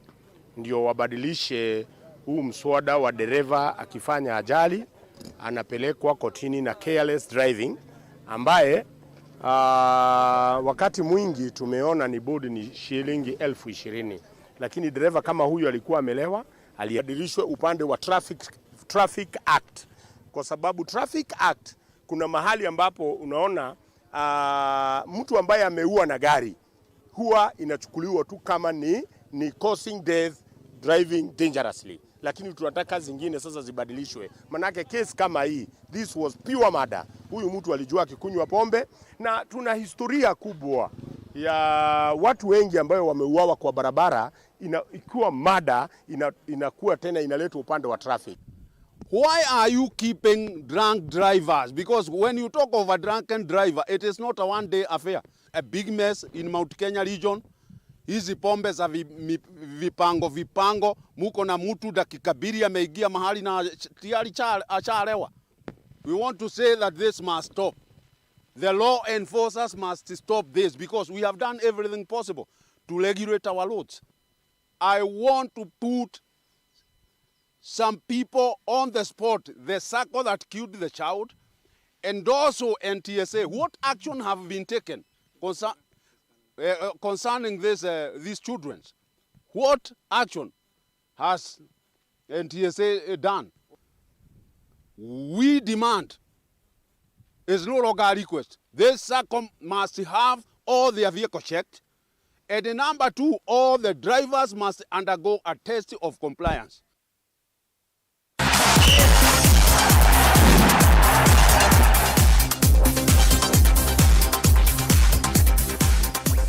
ndio wabadilishe huu mswada wa dereva akifanya ajali anapelekwa kotini na careless driving, ambaye, ah, wakati mwingi tumeona ni bodi ni shilingi elfu ishirini, lakini dereva kama huyu alikuwa amelewa, alibadilishwe upande wa traffic, Traffic Act, kwa sababu Traffic Act kuna mahali ambapo unaona, ah, mtu ambaye ameua na gari huwa inachukuliwa tu kama ni, ni causing death, driving dangerously, lakini tunataka zingine sasa zibadilishwe, manake case kama hii, this was pure murder. Huyu mtu alijua akikunywa pombe, na tuna historia kubwa ya watu wengi ambayo wameuawa kwa barabara, ina-, ikiwa murder ina-, inakuwa tena inaletwa upande wa traffic. Why are you keeping drunk drivers? Because when you talk of a drunken driver, it is not a one day affair. A big mess in Mount Kenya region. Hizi pombe za vi-, mi-, vipango vipango, muko na mtu dakika mbili ameingia mahali na tayari cha-, ashalewa. We want to say that this must stop. The law enforcers must stop this because we have done everything possible to regulate our roads. I want to put some people on the spot, the sacco that killed the child, and also N T S A. What action have been taken concer-, uh, uh, concerning this, uh, these children? What action has N T S A done? We demand, is no longer a request. This sacco must have all their vehicle checked. And number two, all the drivers must undergo a test of compliance.